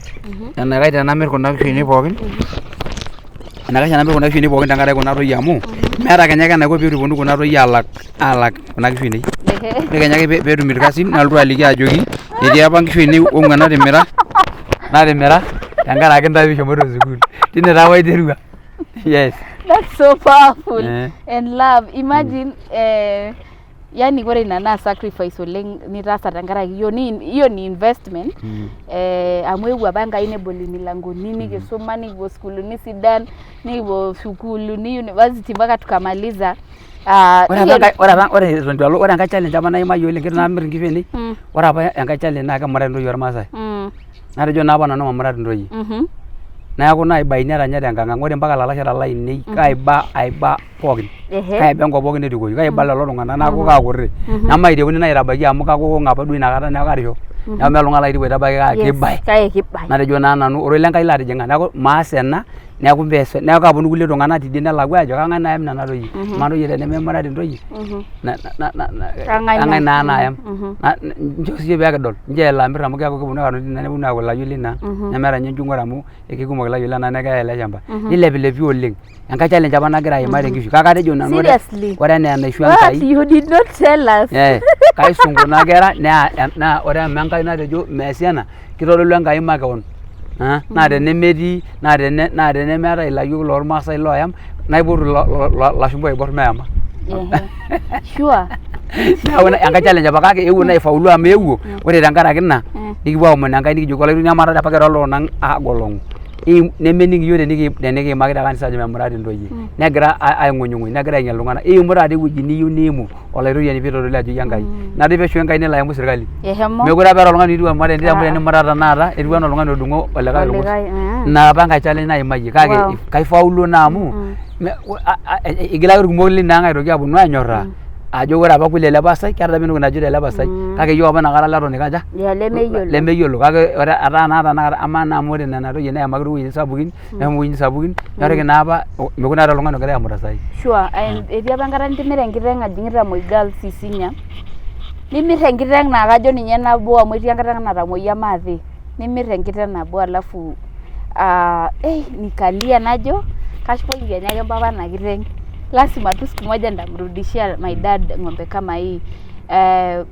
Enaikash tenamirr kuna kishu ainei pookin enaikash tenamirr kuna kishu ainei pookin tenkaraki kuna toyie amu meeta kenya ake enaiko peetuponu kuna toyie aalak aalak kuna kishu ainei. Ore kenya ake peetum irkasin nalotu aliki ajoki etii apa nkishu ainei ong'uan natimira natimira tenkaraki intae pishomoito sukuul. Tine taa apa aiterua. Yes. That's so powerful. Eh. And love. Imagine yani ore ina naa sacrifice oleng nitaasa tenkaraki hiyo ni hiyo ni investment amu eewuo apa Enkai nebol imilangoni nikisuma nikipuo sukuulini sidan nikipuo sukuulini university mpaka tukamaliza. Ah, Ore apa enkae ore apa ore eton itu alo ore enkae challenge apa naimayie oleng keton amir inkishu ainei ore apa enkae challenge naa kemurati intoyie ormaasai. Natejo naa apa nanu mamurat intoyie. Neeku naibaini ata ninye tenkang ang ore mpaka ilalashera lainei kaiba aiba pookin. Kaiba enkop pookin erikoki kaiba lelo tung'anak neeku kaakutik. Nemaitiamuni naitabaiki amu kakukung apa duo inakata neeku karisho. Neeku meeta oltung'ani laitimu aitabaiki kake kibae. Kake kibae. Natejo naa nanu ororei lenkai laatijing'a neeku maas ena neeku mpees neeku kaaponu kulie tung'anak tidie nelakua aajo kang'ae naayam nena toyie. Amaa ntoyie tenememurati intoyie Kang'ae kang'ae naa naayam. Nchoo siiyie pee kidol nchoo elo amir amu keeku keponu ake atoni tine neponu aaku ilayiok lina ang nemeeta ninye enjung'ore amu ekekumok ilayiok lena ang neeku keyai ele shamba. Nilepilepi oleng. Enkae challenge apa nagira aimaa tenkishui kake atejo nanu ore Seriously? ore enaa enaisho What? Enkai You did not tell us. eh, kaisum kuna kera naa ore amu Enkai natejo meesi ena kitodolu Enkai makewon. Ah, naa tenemetii naa tene naa tenemeetae ilayiok lormaasai looyam naipotu ilashumba oiborr meyama. Ehe. Sure. Neeku ina enkae challenge apa kake eewuo naa aifaulu amu eewuo ore tenkaraki ina nikipuo aomon Enkai nikijoki Olaitoriani amaa taa apa kira iltung'anak aagolong'u nemening iyiook tenikiimaki te kanisa ajo memurati intoyie negira aing'unyung'uny negira ainyal iltung'anak iimu taata ewueji niyieu niimu Olaitoriani piitodolu ajo iyie Enkai. Ina dii peeshuko Enkai nelo aimu sirkali. Eshomo. Meekure apa eeta oltung'ani otiu amu ore Ah. tenimurata tenakata etiu enaa oltung'ani otudung'o olikae orgos. Olikae, ah. Ina apa enkae challenge naimayie kake Wow. kaifauluo naa amu igila ake irkumok lina ang aitoki aponu anyorraa ajo ore apa kweli ele pastai keeta apa entoki najo ele pastai kake iyiok apa inakata leton ikaja Ya lemeyiolo. lemeyiolo kake ore etaa naa tenakata amaa naa amu ore nena toyie neyamaki too wuejitin sapukin neshomo wuejitin sapukin neeku naa apa mekure eeta oltung'ani ogira amurat saai. Sure, and etii apa enkata nitimira enkiteng ajing'ita Moi Girls Isinya. Nimir enkiteng naa kajo ninye nabo amu etii enkata natamoyia maate. Nimir enkiteng nabo alafu nikalia najo kashukoki kenya ake mpapa ena kiteng. Lazima tu siku moja nitamrudishia my dad ng'ombe kama hii.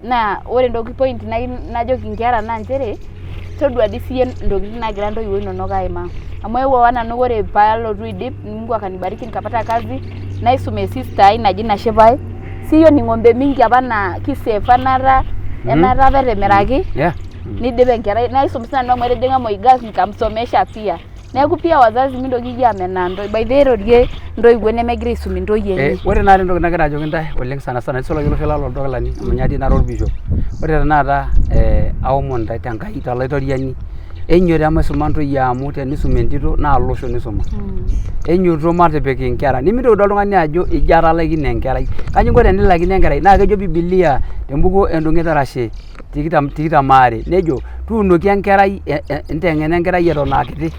Naa ore entoki point nayieu najoki inkera naa nchere todua dii siiyie intokitin naagira intoiwuo inonok aimaa. Amu eewuo apa nanu ore paalotu aidip Mungu akanibariki nikapata kazi naisum e sister ai naji Nashipai. Si hiyo ni ng'ombe mingi apa naa kisefa enaata enaata apa etimiraki nidip enkerai naisum sinanu amu etijing'a Moi Girls nikamsomesha pia. Neeku pia wazazi mintokiki amenaa intoyie. By the way airorie intoiwuo nemegira aisum intoyie enye. Ore naatoi entoki nagira ajoki intae oleng sana sana nisulaki olosho lang loltoo-kilani amu ninye atii nara orbishop. Ore tenakata aomon intae tenkai tolaitoriani enyoito emaisuma intoyie amu tenisumi entito naa olosho nisuma. Enyoito matipik inkera nimintoki doi oltung'ani ajo ijo atalaikine enkerai. Kaji inko tenilaikino enkerai naa kejo bibilia tembuku endung'et arashe tikitam tikitam aare nejo tuunoki enkerai nteng'ena enkerai eton aa kiti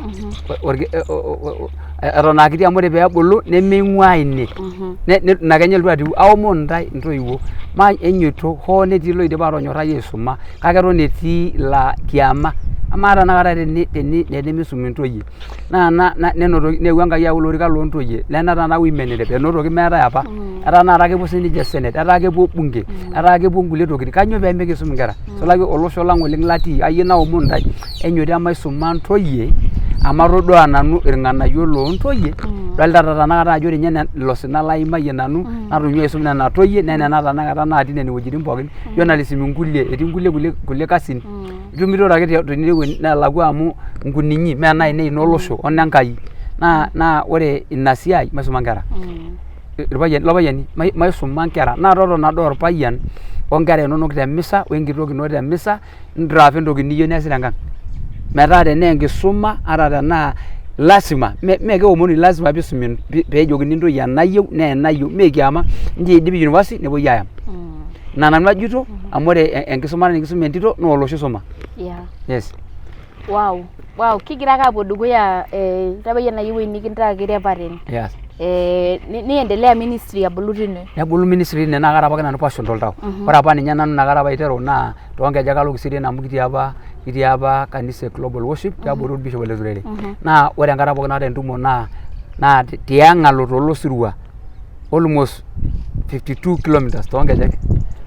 eton aa kiti amu ore peebulu nemeing'uaa ine. Ina kenya elotu atiu. Aomon intae intoiwuo enyoito hoo netii iloidipa aatonyorrai aisuma kake eton etii laa kiama. Amaa tenakata tenemisumi intoyie naa nenotoki neewuo Enkai ayau ilorikan loontoyie nena tenakata women rep enotoki meetae apa etaa tenakata kepuo sininche senate etaa kepuo bunge etaa kepuo nkulie tokitin kainyoo pee mikisum inkera? Nisulaki olosho lang oleng latii ayieu naomon intae enyoito emaisuma intoyie Amu atodua nanu irng'anayio loo ntoyie, dolita taa tenakata ajo ore ninye ilo sina laimayie nanu natonyua aisum nena toyie naa nena tenakata natii nene wuejitin pookin. Journalism inkulie, etii nkulie kulie kasin itumito ake tenewueji nelakua amu nkuninyi mee nainei inolosho onenkai. Naa ore ina siai maisuma nkera. Irpayiani lopayiani maisuma nkera naa totona doi orpayian onkera inonok te misa wenkitok ino te misa ndraafa entoki niyieu neesi tenkang. Metaa tenaa enkisuma ata tenaa lasima mee keomonini lasima piisumi peejokini intoyie ena ayieu naa ena ayieu mee kiama nchoo eidip university nepuoi aayam. Ina nanu ajito amu ore enkisumata nikisum entito naa olosho isuma. Yes. Wow, wow, kigira ake aapuo dukuya eh, itabayie naaji ewueji nikintaa kireparent. Yes. Eh, niendelea ministry abulu tine. Nebulu ministry tine naa kaata apake nanu passion toltau. Ore apa ninye nanu inakata apa aiteru naa toonkejek alo Kiserian amu kitii apa kanisa e Global Worship tiabori orbishop Ole Turere. Naa ore enkata pookin naata entumo naa tiang alo tolo sirua almost 52 kilometers toonkejek.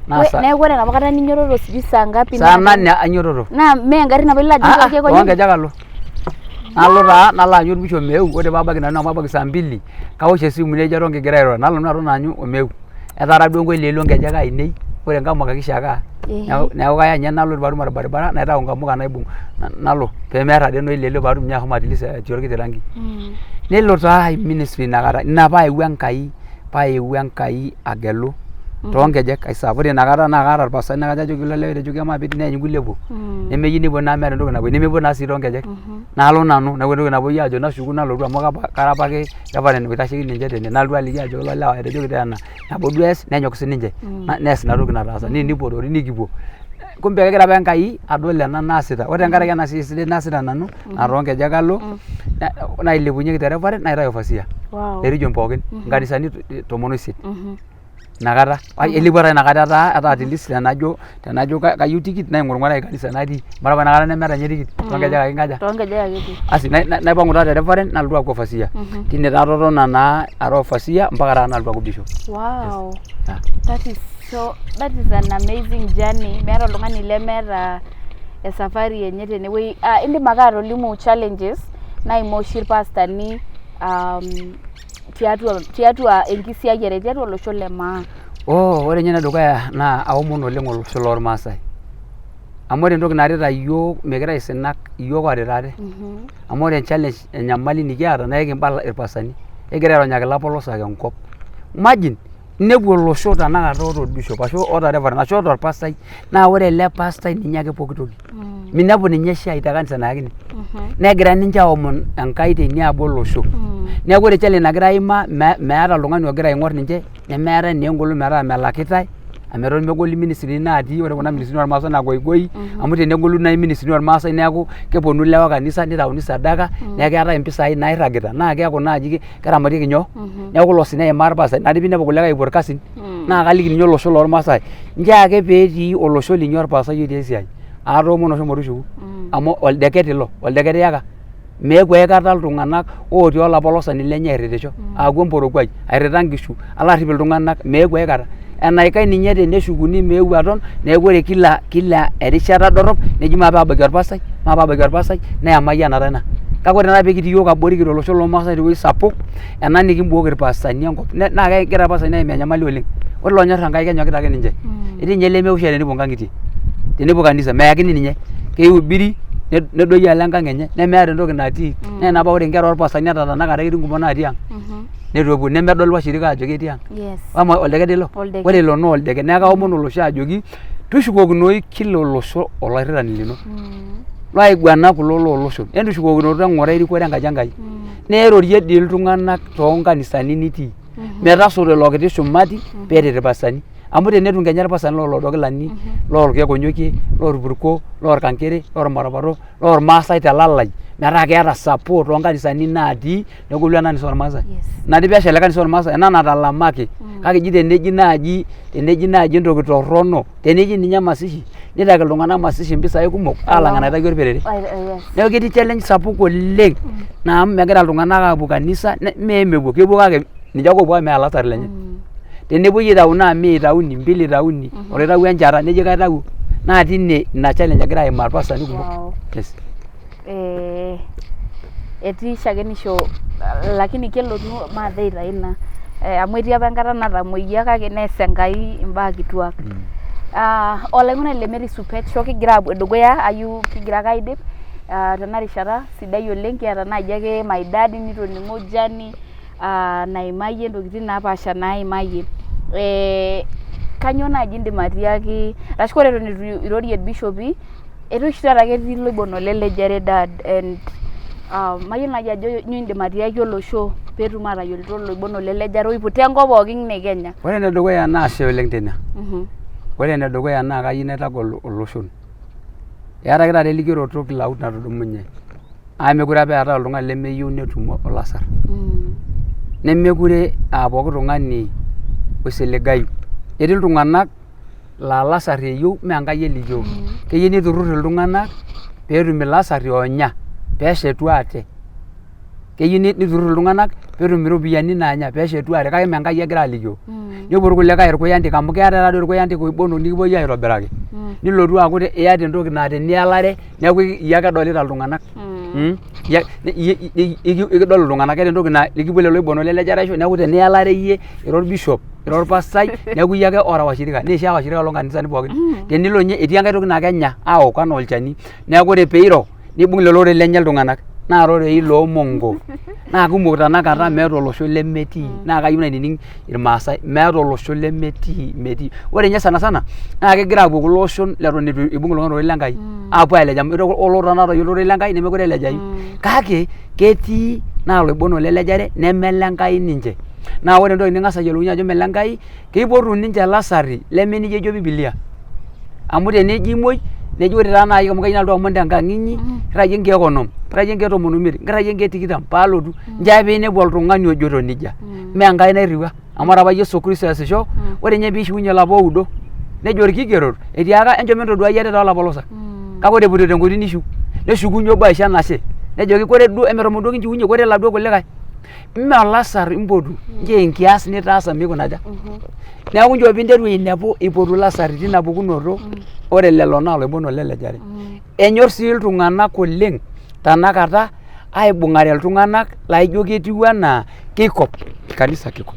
Naa Neeku ore enapa kata ninyototo sijui saa ngapi saa nane ainyototo. Naa mee engarri nabo ilo ajing Ah, ah, toorkeek ojing? toonkejek alo. Nalo taa nalo aanyu orbishop meeu, ore paabaiki nanu amu abaiki saa mbili, kawosh esimu nejo eton kigira airura, nalo nanu aton aanyu omeu. Etara duo nkoilielio nkejek ainei, ore nkamuka kishakaa. Neeku kaya ninye nalo paatum orbaribara naitau nkamuka naibung nalo pemear ade ena oilielio paatum ninye ashomo at least atii orkiti rangi. Nelo taa ministry inakata, ina paayewuo Enkai, paayewuo Enkai agelu toonkejek aiserve. Ore inakata naa kaata orpastai naa kajo ajoki ilo lee tejoki amaa pitii nkulie epuo, nemeyieu nepuo naa meeta entoki napuoyie, nemepuo naa sii toonkejek. Nalo nanu neeku entoki napuoi aajo nashuku nalotu amu kara apake reverend oitasheki ninche tene nalotu aliki ajo ilo lewa etejoki taa ena nabo duo ees nenyok sininche nees ina toki nataasa neipotori nikipuo. Kumbe kegira apa Enkai adol ena naasita, ore tenkaraki ena siai sidai naasita nanu naa toonkejek alo nailepunyieki te reverend naitai overseer te region pookin nkanisani 18. Inakata ailepua taa inakata etaa at least tenajo kayieu tikit naing'urung'uraki kanisa natii amu ore apa inakata nemeeta ninye tikit toonkejek ake inkaja. Toonkejek ake etii. Asi naipang'u taa te reverend nalotu aaku overseer. Tine taa atotona naa ara overseer mpaka taata nalotu aaku bishop. Wow. That is so that is an amazing journey. Meeta oltung'ani lemeeta esafari enye tenewueji. Ah, indim ake atolimu challenges naimaa oshi irpastani tiatua enkisiayiare tiatua olosho le maa. Oh, ore ninye enedukuya naa aomon oleng olosho lormaasai. Amu ore entoki narita iyiook mikira aisinak iyiook oorita ate. Amu ore challenge enyamali nikiata naa ekimba irpastani. Ekigira aironyaki ilapolosak enkop. Imagine inepu olosho tenakata oota orbishop ashu oota reverend ashu oota orpastai naa ore ele pastai ninye ake pooki toki. Minepu ninye shai te kanisa nayakini. Negira ninche aomon Enkai teniaba olosho. Neeku ore challenge nagira aimaa meeta oltung'ani ogira aing'or ninche nemeetae naa engolon metaa melakitae amu eton megoli ministrini natii ore kuna ministrini ormaasai naa goigoi amu tenegolu naaji ministrini ormaasai neeku keponu ilewa kanisa nitauni sadaka neeku keetae impisai nairragita naa keeku naaji keramatieki nyoo neeku ilo osina eimaa irpastai naa piinepu kulikae epuo irkasin naa kaliki ninye olosho lormaasai nchoo ake peetii olosho linyi orpastai otii esiai atoomono shomo tushuku amu oldeket ilo oldeket iyaka meeku aikata iltung'anak otii olapolosani lenye airritisho aaku emporokuai airrita nkishu alo arrip iltung'anak meeku aikata enaikash ninye teneshukuni meeu aton neeku ore kila kila erishata dorrop neji maape abaiki orpastai maape abaiki orpastai naa emayianata ina kake ore tenakata pekitii iyiok abori kira olosho lormaasai tewueji sapuk ena nikimbooki irpastani enkop naa kegira irpastani aimaa enyamali oleng ore ilonyorr Enkai kenyokita ake ninche etii ninye lemewosh shai tenepuo inkang'itie tenepuo kanisa meyakini ninye keihubiri nedoyio alo enkang enye nemeeta entoki natii naa ina paa ore inkera orpastani ata tenakata ketii nkumok natii ang neitu epuo nemedol washirika ajo ketii ang. Yes. Ama oldeket ilo? Oldeket. Ore ilo naa oldeket. Neeku kaomon olosho ajoki tushukokinoyu kila olosho olairrirani lino. Laiguanak kulo looloshon. Entushukokinoto eng'ura erikore enkaji Enkai. Neirorie dii iltung'anak toonkanisani nitii. Metasoto ilo kiti shumati peeret irpastani. Amu tenetum kenya irpastani loo Olodokilani, lorkeek onyokie, lorpurko, lorkankere, lormatapato, lormaasai telalai metaa keeta support toonkanisani natii negolu ena kanisa ormaasai. Ina dii peeshal kanisa ormaasai ena natalamaki. Kake eji teneji naaji teneji naaji entoki torrono teneji ninye mazishi nitaki iltung'anak mazishi impisai kumok aalang enaitaki orperere. Neeku ketii challenge sapuk oleng naa amu megira iltung'anak aapuo kanisa mee mepuo kepuo kake ninche ake oopuo kake mee ilasarri lenye. Tenepuoi aitau naa mia itauni, mbili itauni, oloitawuo enchata nejo kaitawuo naa tine ina challenge egira aimaa irpastani kumok. Wow. Yes. Eh, Etii shakenisho lakini kelotu maate taa ina amu etii apa enkata natamoyia kake nees Enkai imbaa kituak. Olaing'urani le Mary Supet Show kigira aapuo dukuya ayieu kigira ake aidip tena rishata sidai oleng kiata naaji ake my daddy nitoning'o journey naimayie intokitin napaasha naimayie. Kanyoo naaji indim atiaki arashu ore eton eitu irorie irbishopi etii oshi taata ketii iloibon olelejare dad and mayiolo naaji ajo nyoo indim atiaki olosho peetum atayioloito iloibon olelejare oiputa enkop pookin e Kenya. Ore enedukuya naa ashe oleng teina. Ore enedukuya naa kayieu naitagol iloshon. Eeta ake taata elikioroto kila mtu natudumunye amu mekure apa eetae oltung'ani lemeyieu netum olasar. Nemekure aa pooki tung'ani oisiligayu. Etii iltung'anak laa ilasarri eyieu mee Enkai elikio. Keyieu niturrur iltung'anak peetum ilasarri oonya peeshetu ate. Keyieu niturrur iltung'anak peetum iropiyiani naanya peeshetu ate kake mee Enkai egira alikio. Nepuo irkulikae irkuyantik amu keetae taadoi irkuyantik oibonok nikipuoi aitobiraki. Nilotu aaku iyata entoki naa tenialare neeku iyie ake edolita iltung'anak. Ikidol iltung'anak keeta entoki naa ekipuo lelo oibonok lelejare aisho neeku tenialare iyie ira orbishop ira orpastai neeku iyie ake oota washirika neishaa washirika loonkanisani pookin. Tenelo ninye etii enkae toki naa kenya aok anaa olchani neeku ore peiro nibung lelo rorei lenye iltung'anak naa rorei loomongo naa kumok tenakata meeta olosho lemetii naa kayieu nainining irmaasai meeta olosho lemetii metii. Ore ninye sana sana naa kegira aapuo kulo oshon leton eitu ibung iltung'anak ororei le Nkai aapuo aalej amu ore otayiolo ororei le Nkai nemekure elejayu. Kake ketii naa iloibonok lelejare neme Lenkai ninche. Naa ore entoki ning'as ayiolounyie ajo mee Lenkai keipotu ninche ilasarri leme nejia ejo bibilia. Amu tenijo imuoi neji ore taa naaji amu kayieu nalotu aomon tenkang inyi irragie nkeek onom, irragie nkeek tomon oimiet, irragie nkeek tikitam paalotu. Nchoo ake piinepu oltung'ani ojoito nejia mee Enkai nairriwua amu ore apa Yesu Kristo eesisho ore ninye piishukunye ilapa oudo nejo orkigerot etiaka enchom entoduai ate toolapolosak kake ore epoito tenkoitoi nishu neshukunye obo aisho enashe nejoki kore duo emetomon duo kinchiunye kore iladuo kulikae mme olasar impotu nchoo enkias nitaasa mikuna aja neeku nchoo piinteru ainepu ipotu ilasarri tina pukunoto ore lelo naa iloibon olelejare enyorr sii iltung'anak oleng tanakata aibung'are iltung'anak laijo ketiu anaa kikop kanisa kikop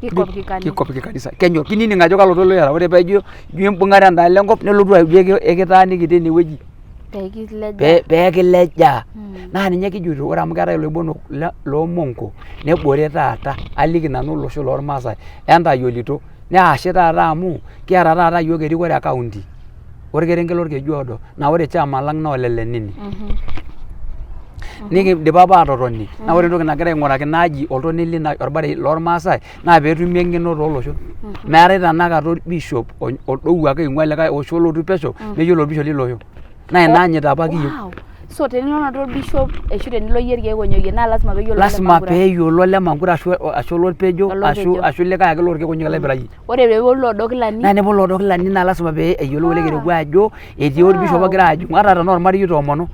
Kikop kikanisa. kikop kikanisa kenyor kinining ajo kalo toilo iyata ore paijo ijo imbung'are endaalo enkop nelotu aijo ekitaaniki tinewueji Peekileja. peekilejaa naa ninye kijoito ore amu keetae iloibonok loomonko nebore taata aliki nanu olosho lormaasai entayiolito naa ashe taata amu kiata taata iyiook erikore e county orkerenket lorkeju oodo naa ore chairman lang naa ole Lenini. Nikindipa apa aatotoni naa ore entoki nagira aing'uraki ina aji oltonei lina orbarei lormaasai naa peetumi eng'eno tooloshon. Meetae tenakata orbishop odou ake oing'ua likae osho olotu pesho meyiolo orbishop lilo osho. Naa ina anyit apa kiyieu. Wow. So tenilo noto orbishop ashu tenilo iyie irkeek onyokie naa lazima peeyiolo ole Lasima Mankura. peeyiolo ole Mankura ashu olorpejo Olorpejo. ashu likae ake lorkeek onyokie laipirayie. Ore peeponu loodo kilani. Naa teneponu loodo kilani naa lasima pee eyiolou ele kererua ajo etii orbishop ogira ajing'u ata tenaa ormarei oitoomono.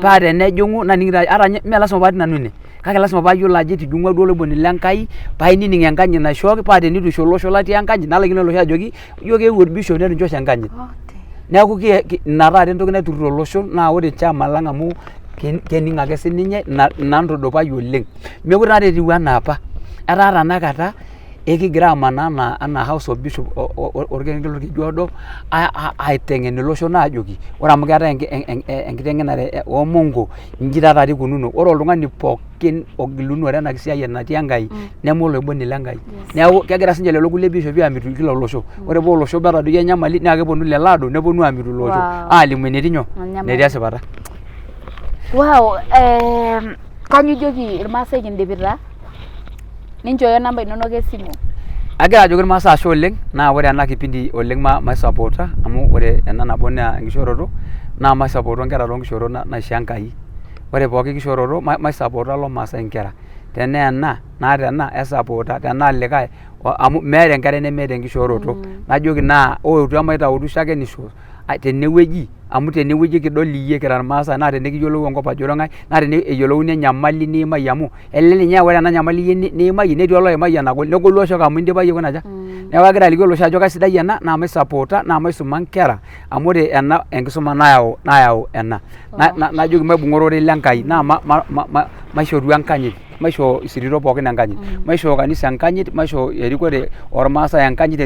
Paa tenejing'u naning ata ninye mee lasima paatii nanu ine kake lasima paayiolo ajo etijing'ua duo oloiboni le Nkai painining enkanyit naishooki paa tenitu isho olosho latii enkanyit nalaikino olosho ajoki ijo keewuo orbishop neitu incho oshi enkanyit. Neeku ina taata entoki naiturrur olosho naa ore chairman lang amu kening ake sininye ina ntudupai oleng. Meekure taatoi etiu enaa apa etaa tenakata ekigira amanaa anaa, anaa house of bishop orkerenket lorkeju oodo aiteng'en iloshon aajoki ore amu keetae enkiteng'enare omonko inji taa taata ikununo ore oltung'ani pookin ogilunore ena kisiayiare natii Enkai neme oloiboni le Nkai neeku kegira sinche lelo kulie bishopi amitu kila olosho ore paa olosho obo etadoyio enyamali naa keponu lelo aadou neponu amitu ilo osho alimu enetii nyoo enetii esipata. Wow, kanyoo ijoki irmaasai kindipita? Ninchooyo namba inonok esimu. Agira ajoki irmaasai ashe oleng naa ore ena kipindi oleng maisapoota amu ore ena nabo naa enkishooroto naa maisapoota inkera toonkishoorot naishoo Enkai. Ore pooki kishooroto maisapoota ilo maasai inkera. Tenaa ena naata ena esapoota tenaa likae amu meeta enkerai nemeeta enkishooroto. Najoki naa ootu emaitautu shakenisho tenewueji amu tenewueji kidol iyie kira irmaasai naa tene kiyiolou enkop ajo ira ng'ae naa tene eyiolouni enyamali niimayie amu elelek ninye aa ore ena nyamali iyie niimayie netii oloimayie enagol negolu oshoka amu indipa iyie aikuna aja. Neeku kagira aliki olosho ajo kaisidai ena naa maisapota naa maisuma nkera amu ore ena enkisuma nayau nayau ena. Najoki maibung'a ororei le Nkai naa maishoru enkanyit, maishoo isirito pookin enkanyit, maishoo kanisa enkanyit, maishoo erikore ormaasai enkanyit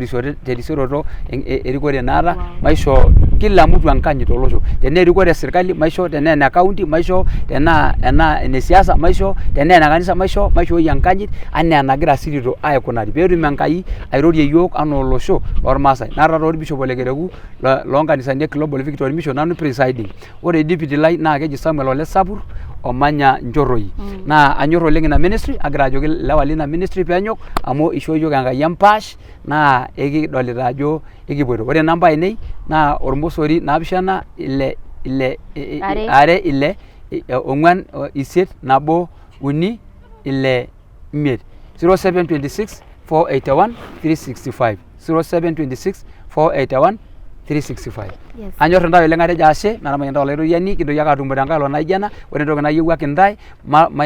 terisioroto erikore naata, maishoo kila mtu enkanyit tolosho. Tenaa erikore e sirkali maisho, tenaa ene county maisho, tenaa ena ene siasa maisho, tenaa ene kanisa maisho, maishooi enkanyit anaa enagira sirito aikunari peetum Enkai airorie iyiook anaa olosho lormaasai. Naata taa orbishop Ole Kereku loo nkanisani e Global Victory Mission nanu presiding. Ore deputy lai naa keji Samuel Ole Sapur omanya Nchorroi. Naa anyor oleng ina ministry agira ajoki ilewa lina ministry peenyok amu ishoo iyiook Enkai empaash naa ekidolita ajo ekipuoito. Ore namba ainei naa ormosori naapishana ile ile Are. are ile ong'uan isiet nabo uni ile imiet 0726 481 365 0726 481 365. Yes. Anyor intae oleng atejo ashe metamayiana intae olaitoriani kintoki ake atumo tenkae olong naijo ena. Ore entoki nayiewuaki intae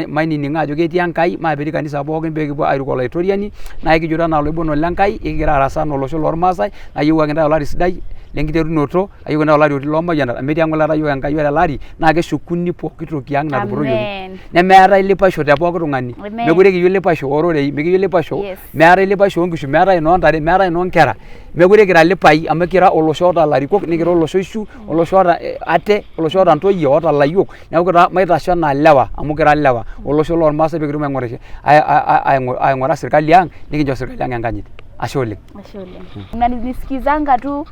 mainining'o ajo ketii Enkai, maapik kanisa pookin pee kipuo airuko olaitoriani naa ekijoito anaa oloiboni le Nkai ekigira arasaa anaa olosho lormaasai nayiewuaki intae olari sidai lenkiterunoto ayieu intae olari otii loomayianat amu etii eng'olata iyiook Enkai ore ele ari naa keshukuni pooki toki ang natupurroyioki Amen. nemeetae lipaisho te pooki tung'ani. Amen. Mekure kiyieu lipaisho ororei, mikiyieu lipaisho, Yes. meetae lipaisho oonkishu, meetae enoontare, meetae enoonkera. Mekure kira lipai amu kira olosho oota ilarikok, nikira olosho oishu, olosho oota ate, olosho oota ntoyie, oota ilayiok. Neeku taa maitasho anaa ilewa amu kira ilewa. Olosho lormaasai pee kitum aing'ura sirkali ang nikincho sirkali ang enkanyit. Ashe oleng. Ashe oleng. Unanisikizanga tu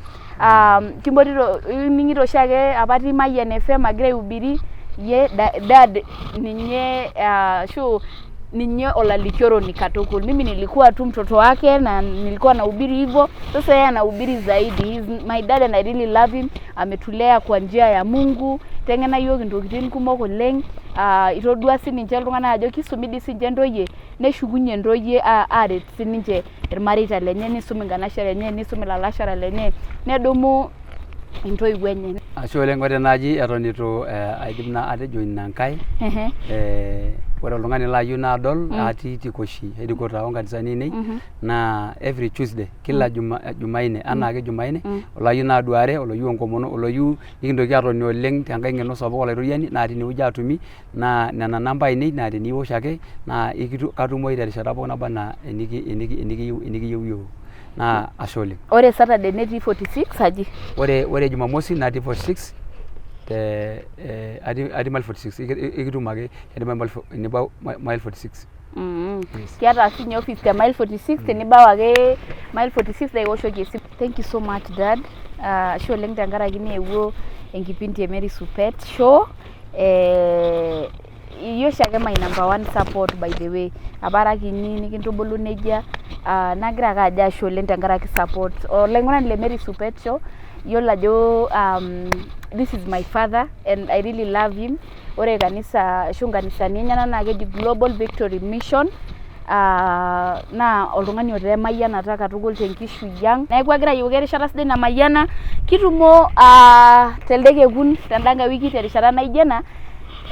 kimpotito ining'ito oshiake apa atii Mayian FM agira aihubiri ye dad ninye ashu ninye olalikioroni katukul. Mimi nilikuwa tu mtoto wake na nilikuwa nahubiri hivyo. Sasa yeye anahubiri zaidi. He's my dad and I really love him. Ametulea kwa njia ya Mungu. Iteng'ena yiok intokitin kumok oleng. Itodua sininche iltung'anak ajo kisumi dii sininche intoyie neshukunye intoyie aret sininche irmareita lenye nisum inkanashara enye nisum ilalashara lenye nedumu intoiwuo enye. Ashe oleng. Ore naaji eton eitu aidip naa atejo ina nkae, ore oltung'ani laayieu naadol atii Tikoshi headquarter oo nkanisani ainei naa every Tuesday kila Jumanne anaake Jumanne olayieu naaduare, oloyieu enkomono, oloyieu nikintoki aatoni oleng tenkae ng'eno sapuk olaitoriani naa tinewueji aatumi naa nena namba ainei naa teniosh ake naa katumoyu terishata pookin naba anaa enikiyieu enikiyieu naa ashe oleng. Ore Saturday netii 46 aji? Ore Jumamosi natii 46 te atii mile 46 ikitum ake tenibau mile 46. Yes. Kiata sinye office te mile 46 tenibau ake mile 46 naa iwoshoki esimu. Thank you so much dad. Ashe oleng tenkaraki niewuo enkipindi e Mary Supet show. Iyie oshiake my number one support by the way. Apa ara kinyi nikintubulu nejia. Nagira ake ajo ashe oleng tenkaraki support. Olaing'urani le Mary Supet show, iyiolo ajo this is my father and I really love him. Ore kanisa ashu nkanisani enyenak naa keji Global Victory Mission. Naa oltung'ani otaa emayianata katukul tenkishui ang. Neeku agira ayiewuaki erishata sidai namayiana. Kitumo telde kekun tenda nkae wiki terishata naijo ena.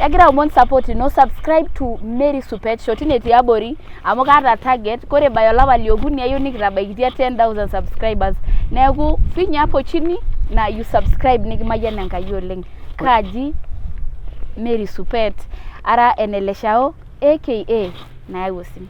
Agira aomon support ino, subscribe to Mary Supet Show tine tiabori amu kaata target. Kore by olapa liokuni ayieu nikitabaikitia 10,000 subscribers. Neeku finya hapo chini na you subscribe nikimayian Enkai oleng. Kaaji Mary Supet ara eneleshao aka nayau osim.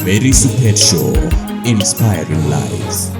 Mary Supet Show, inspiring lives.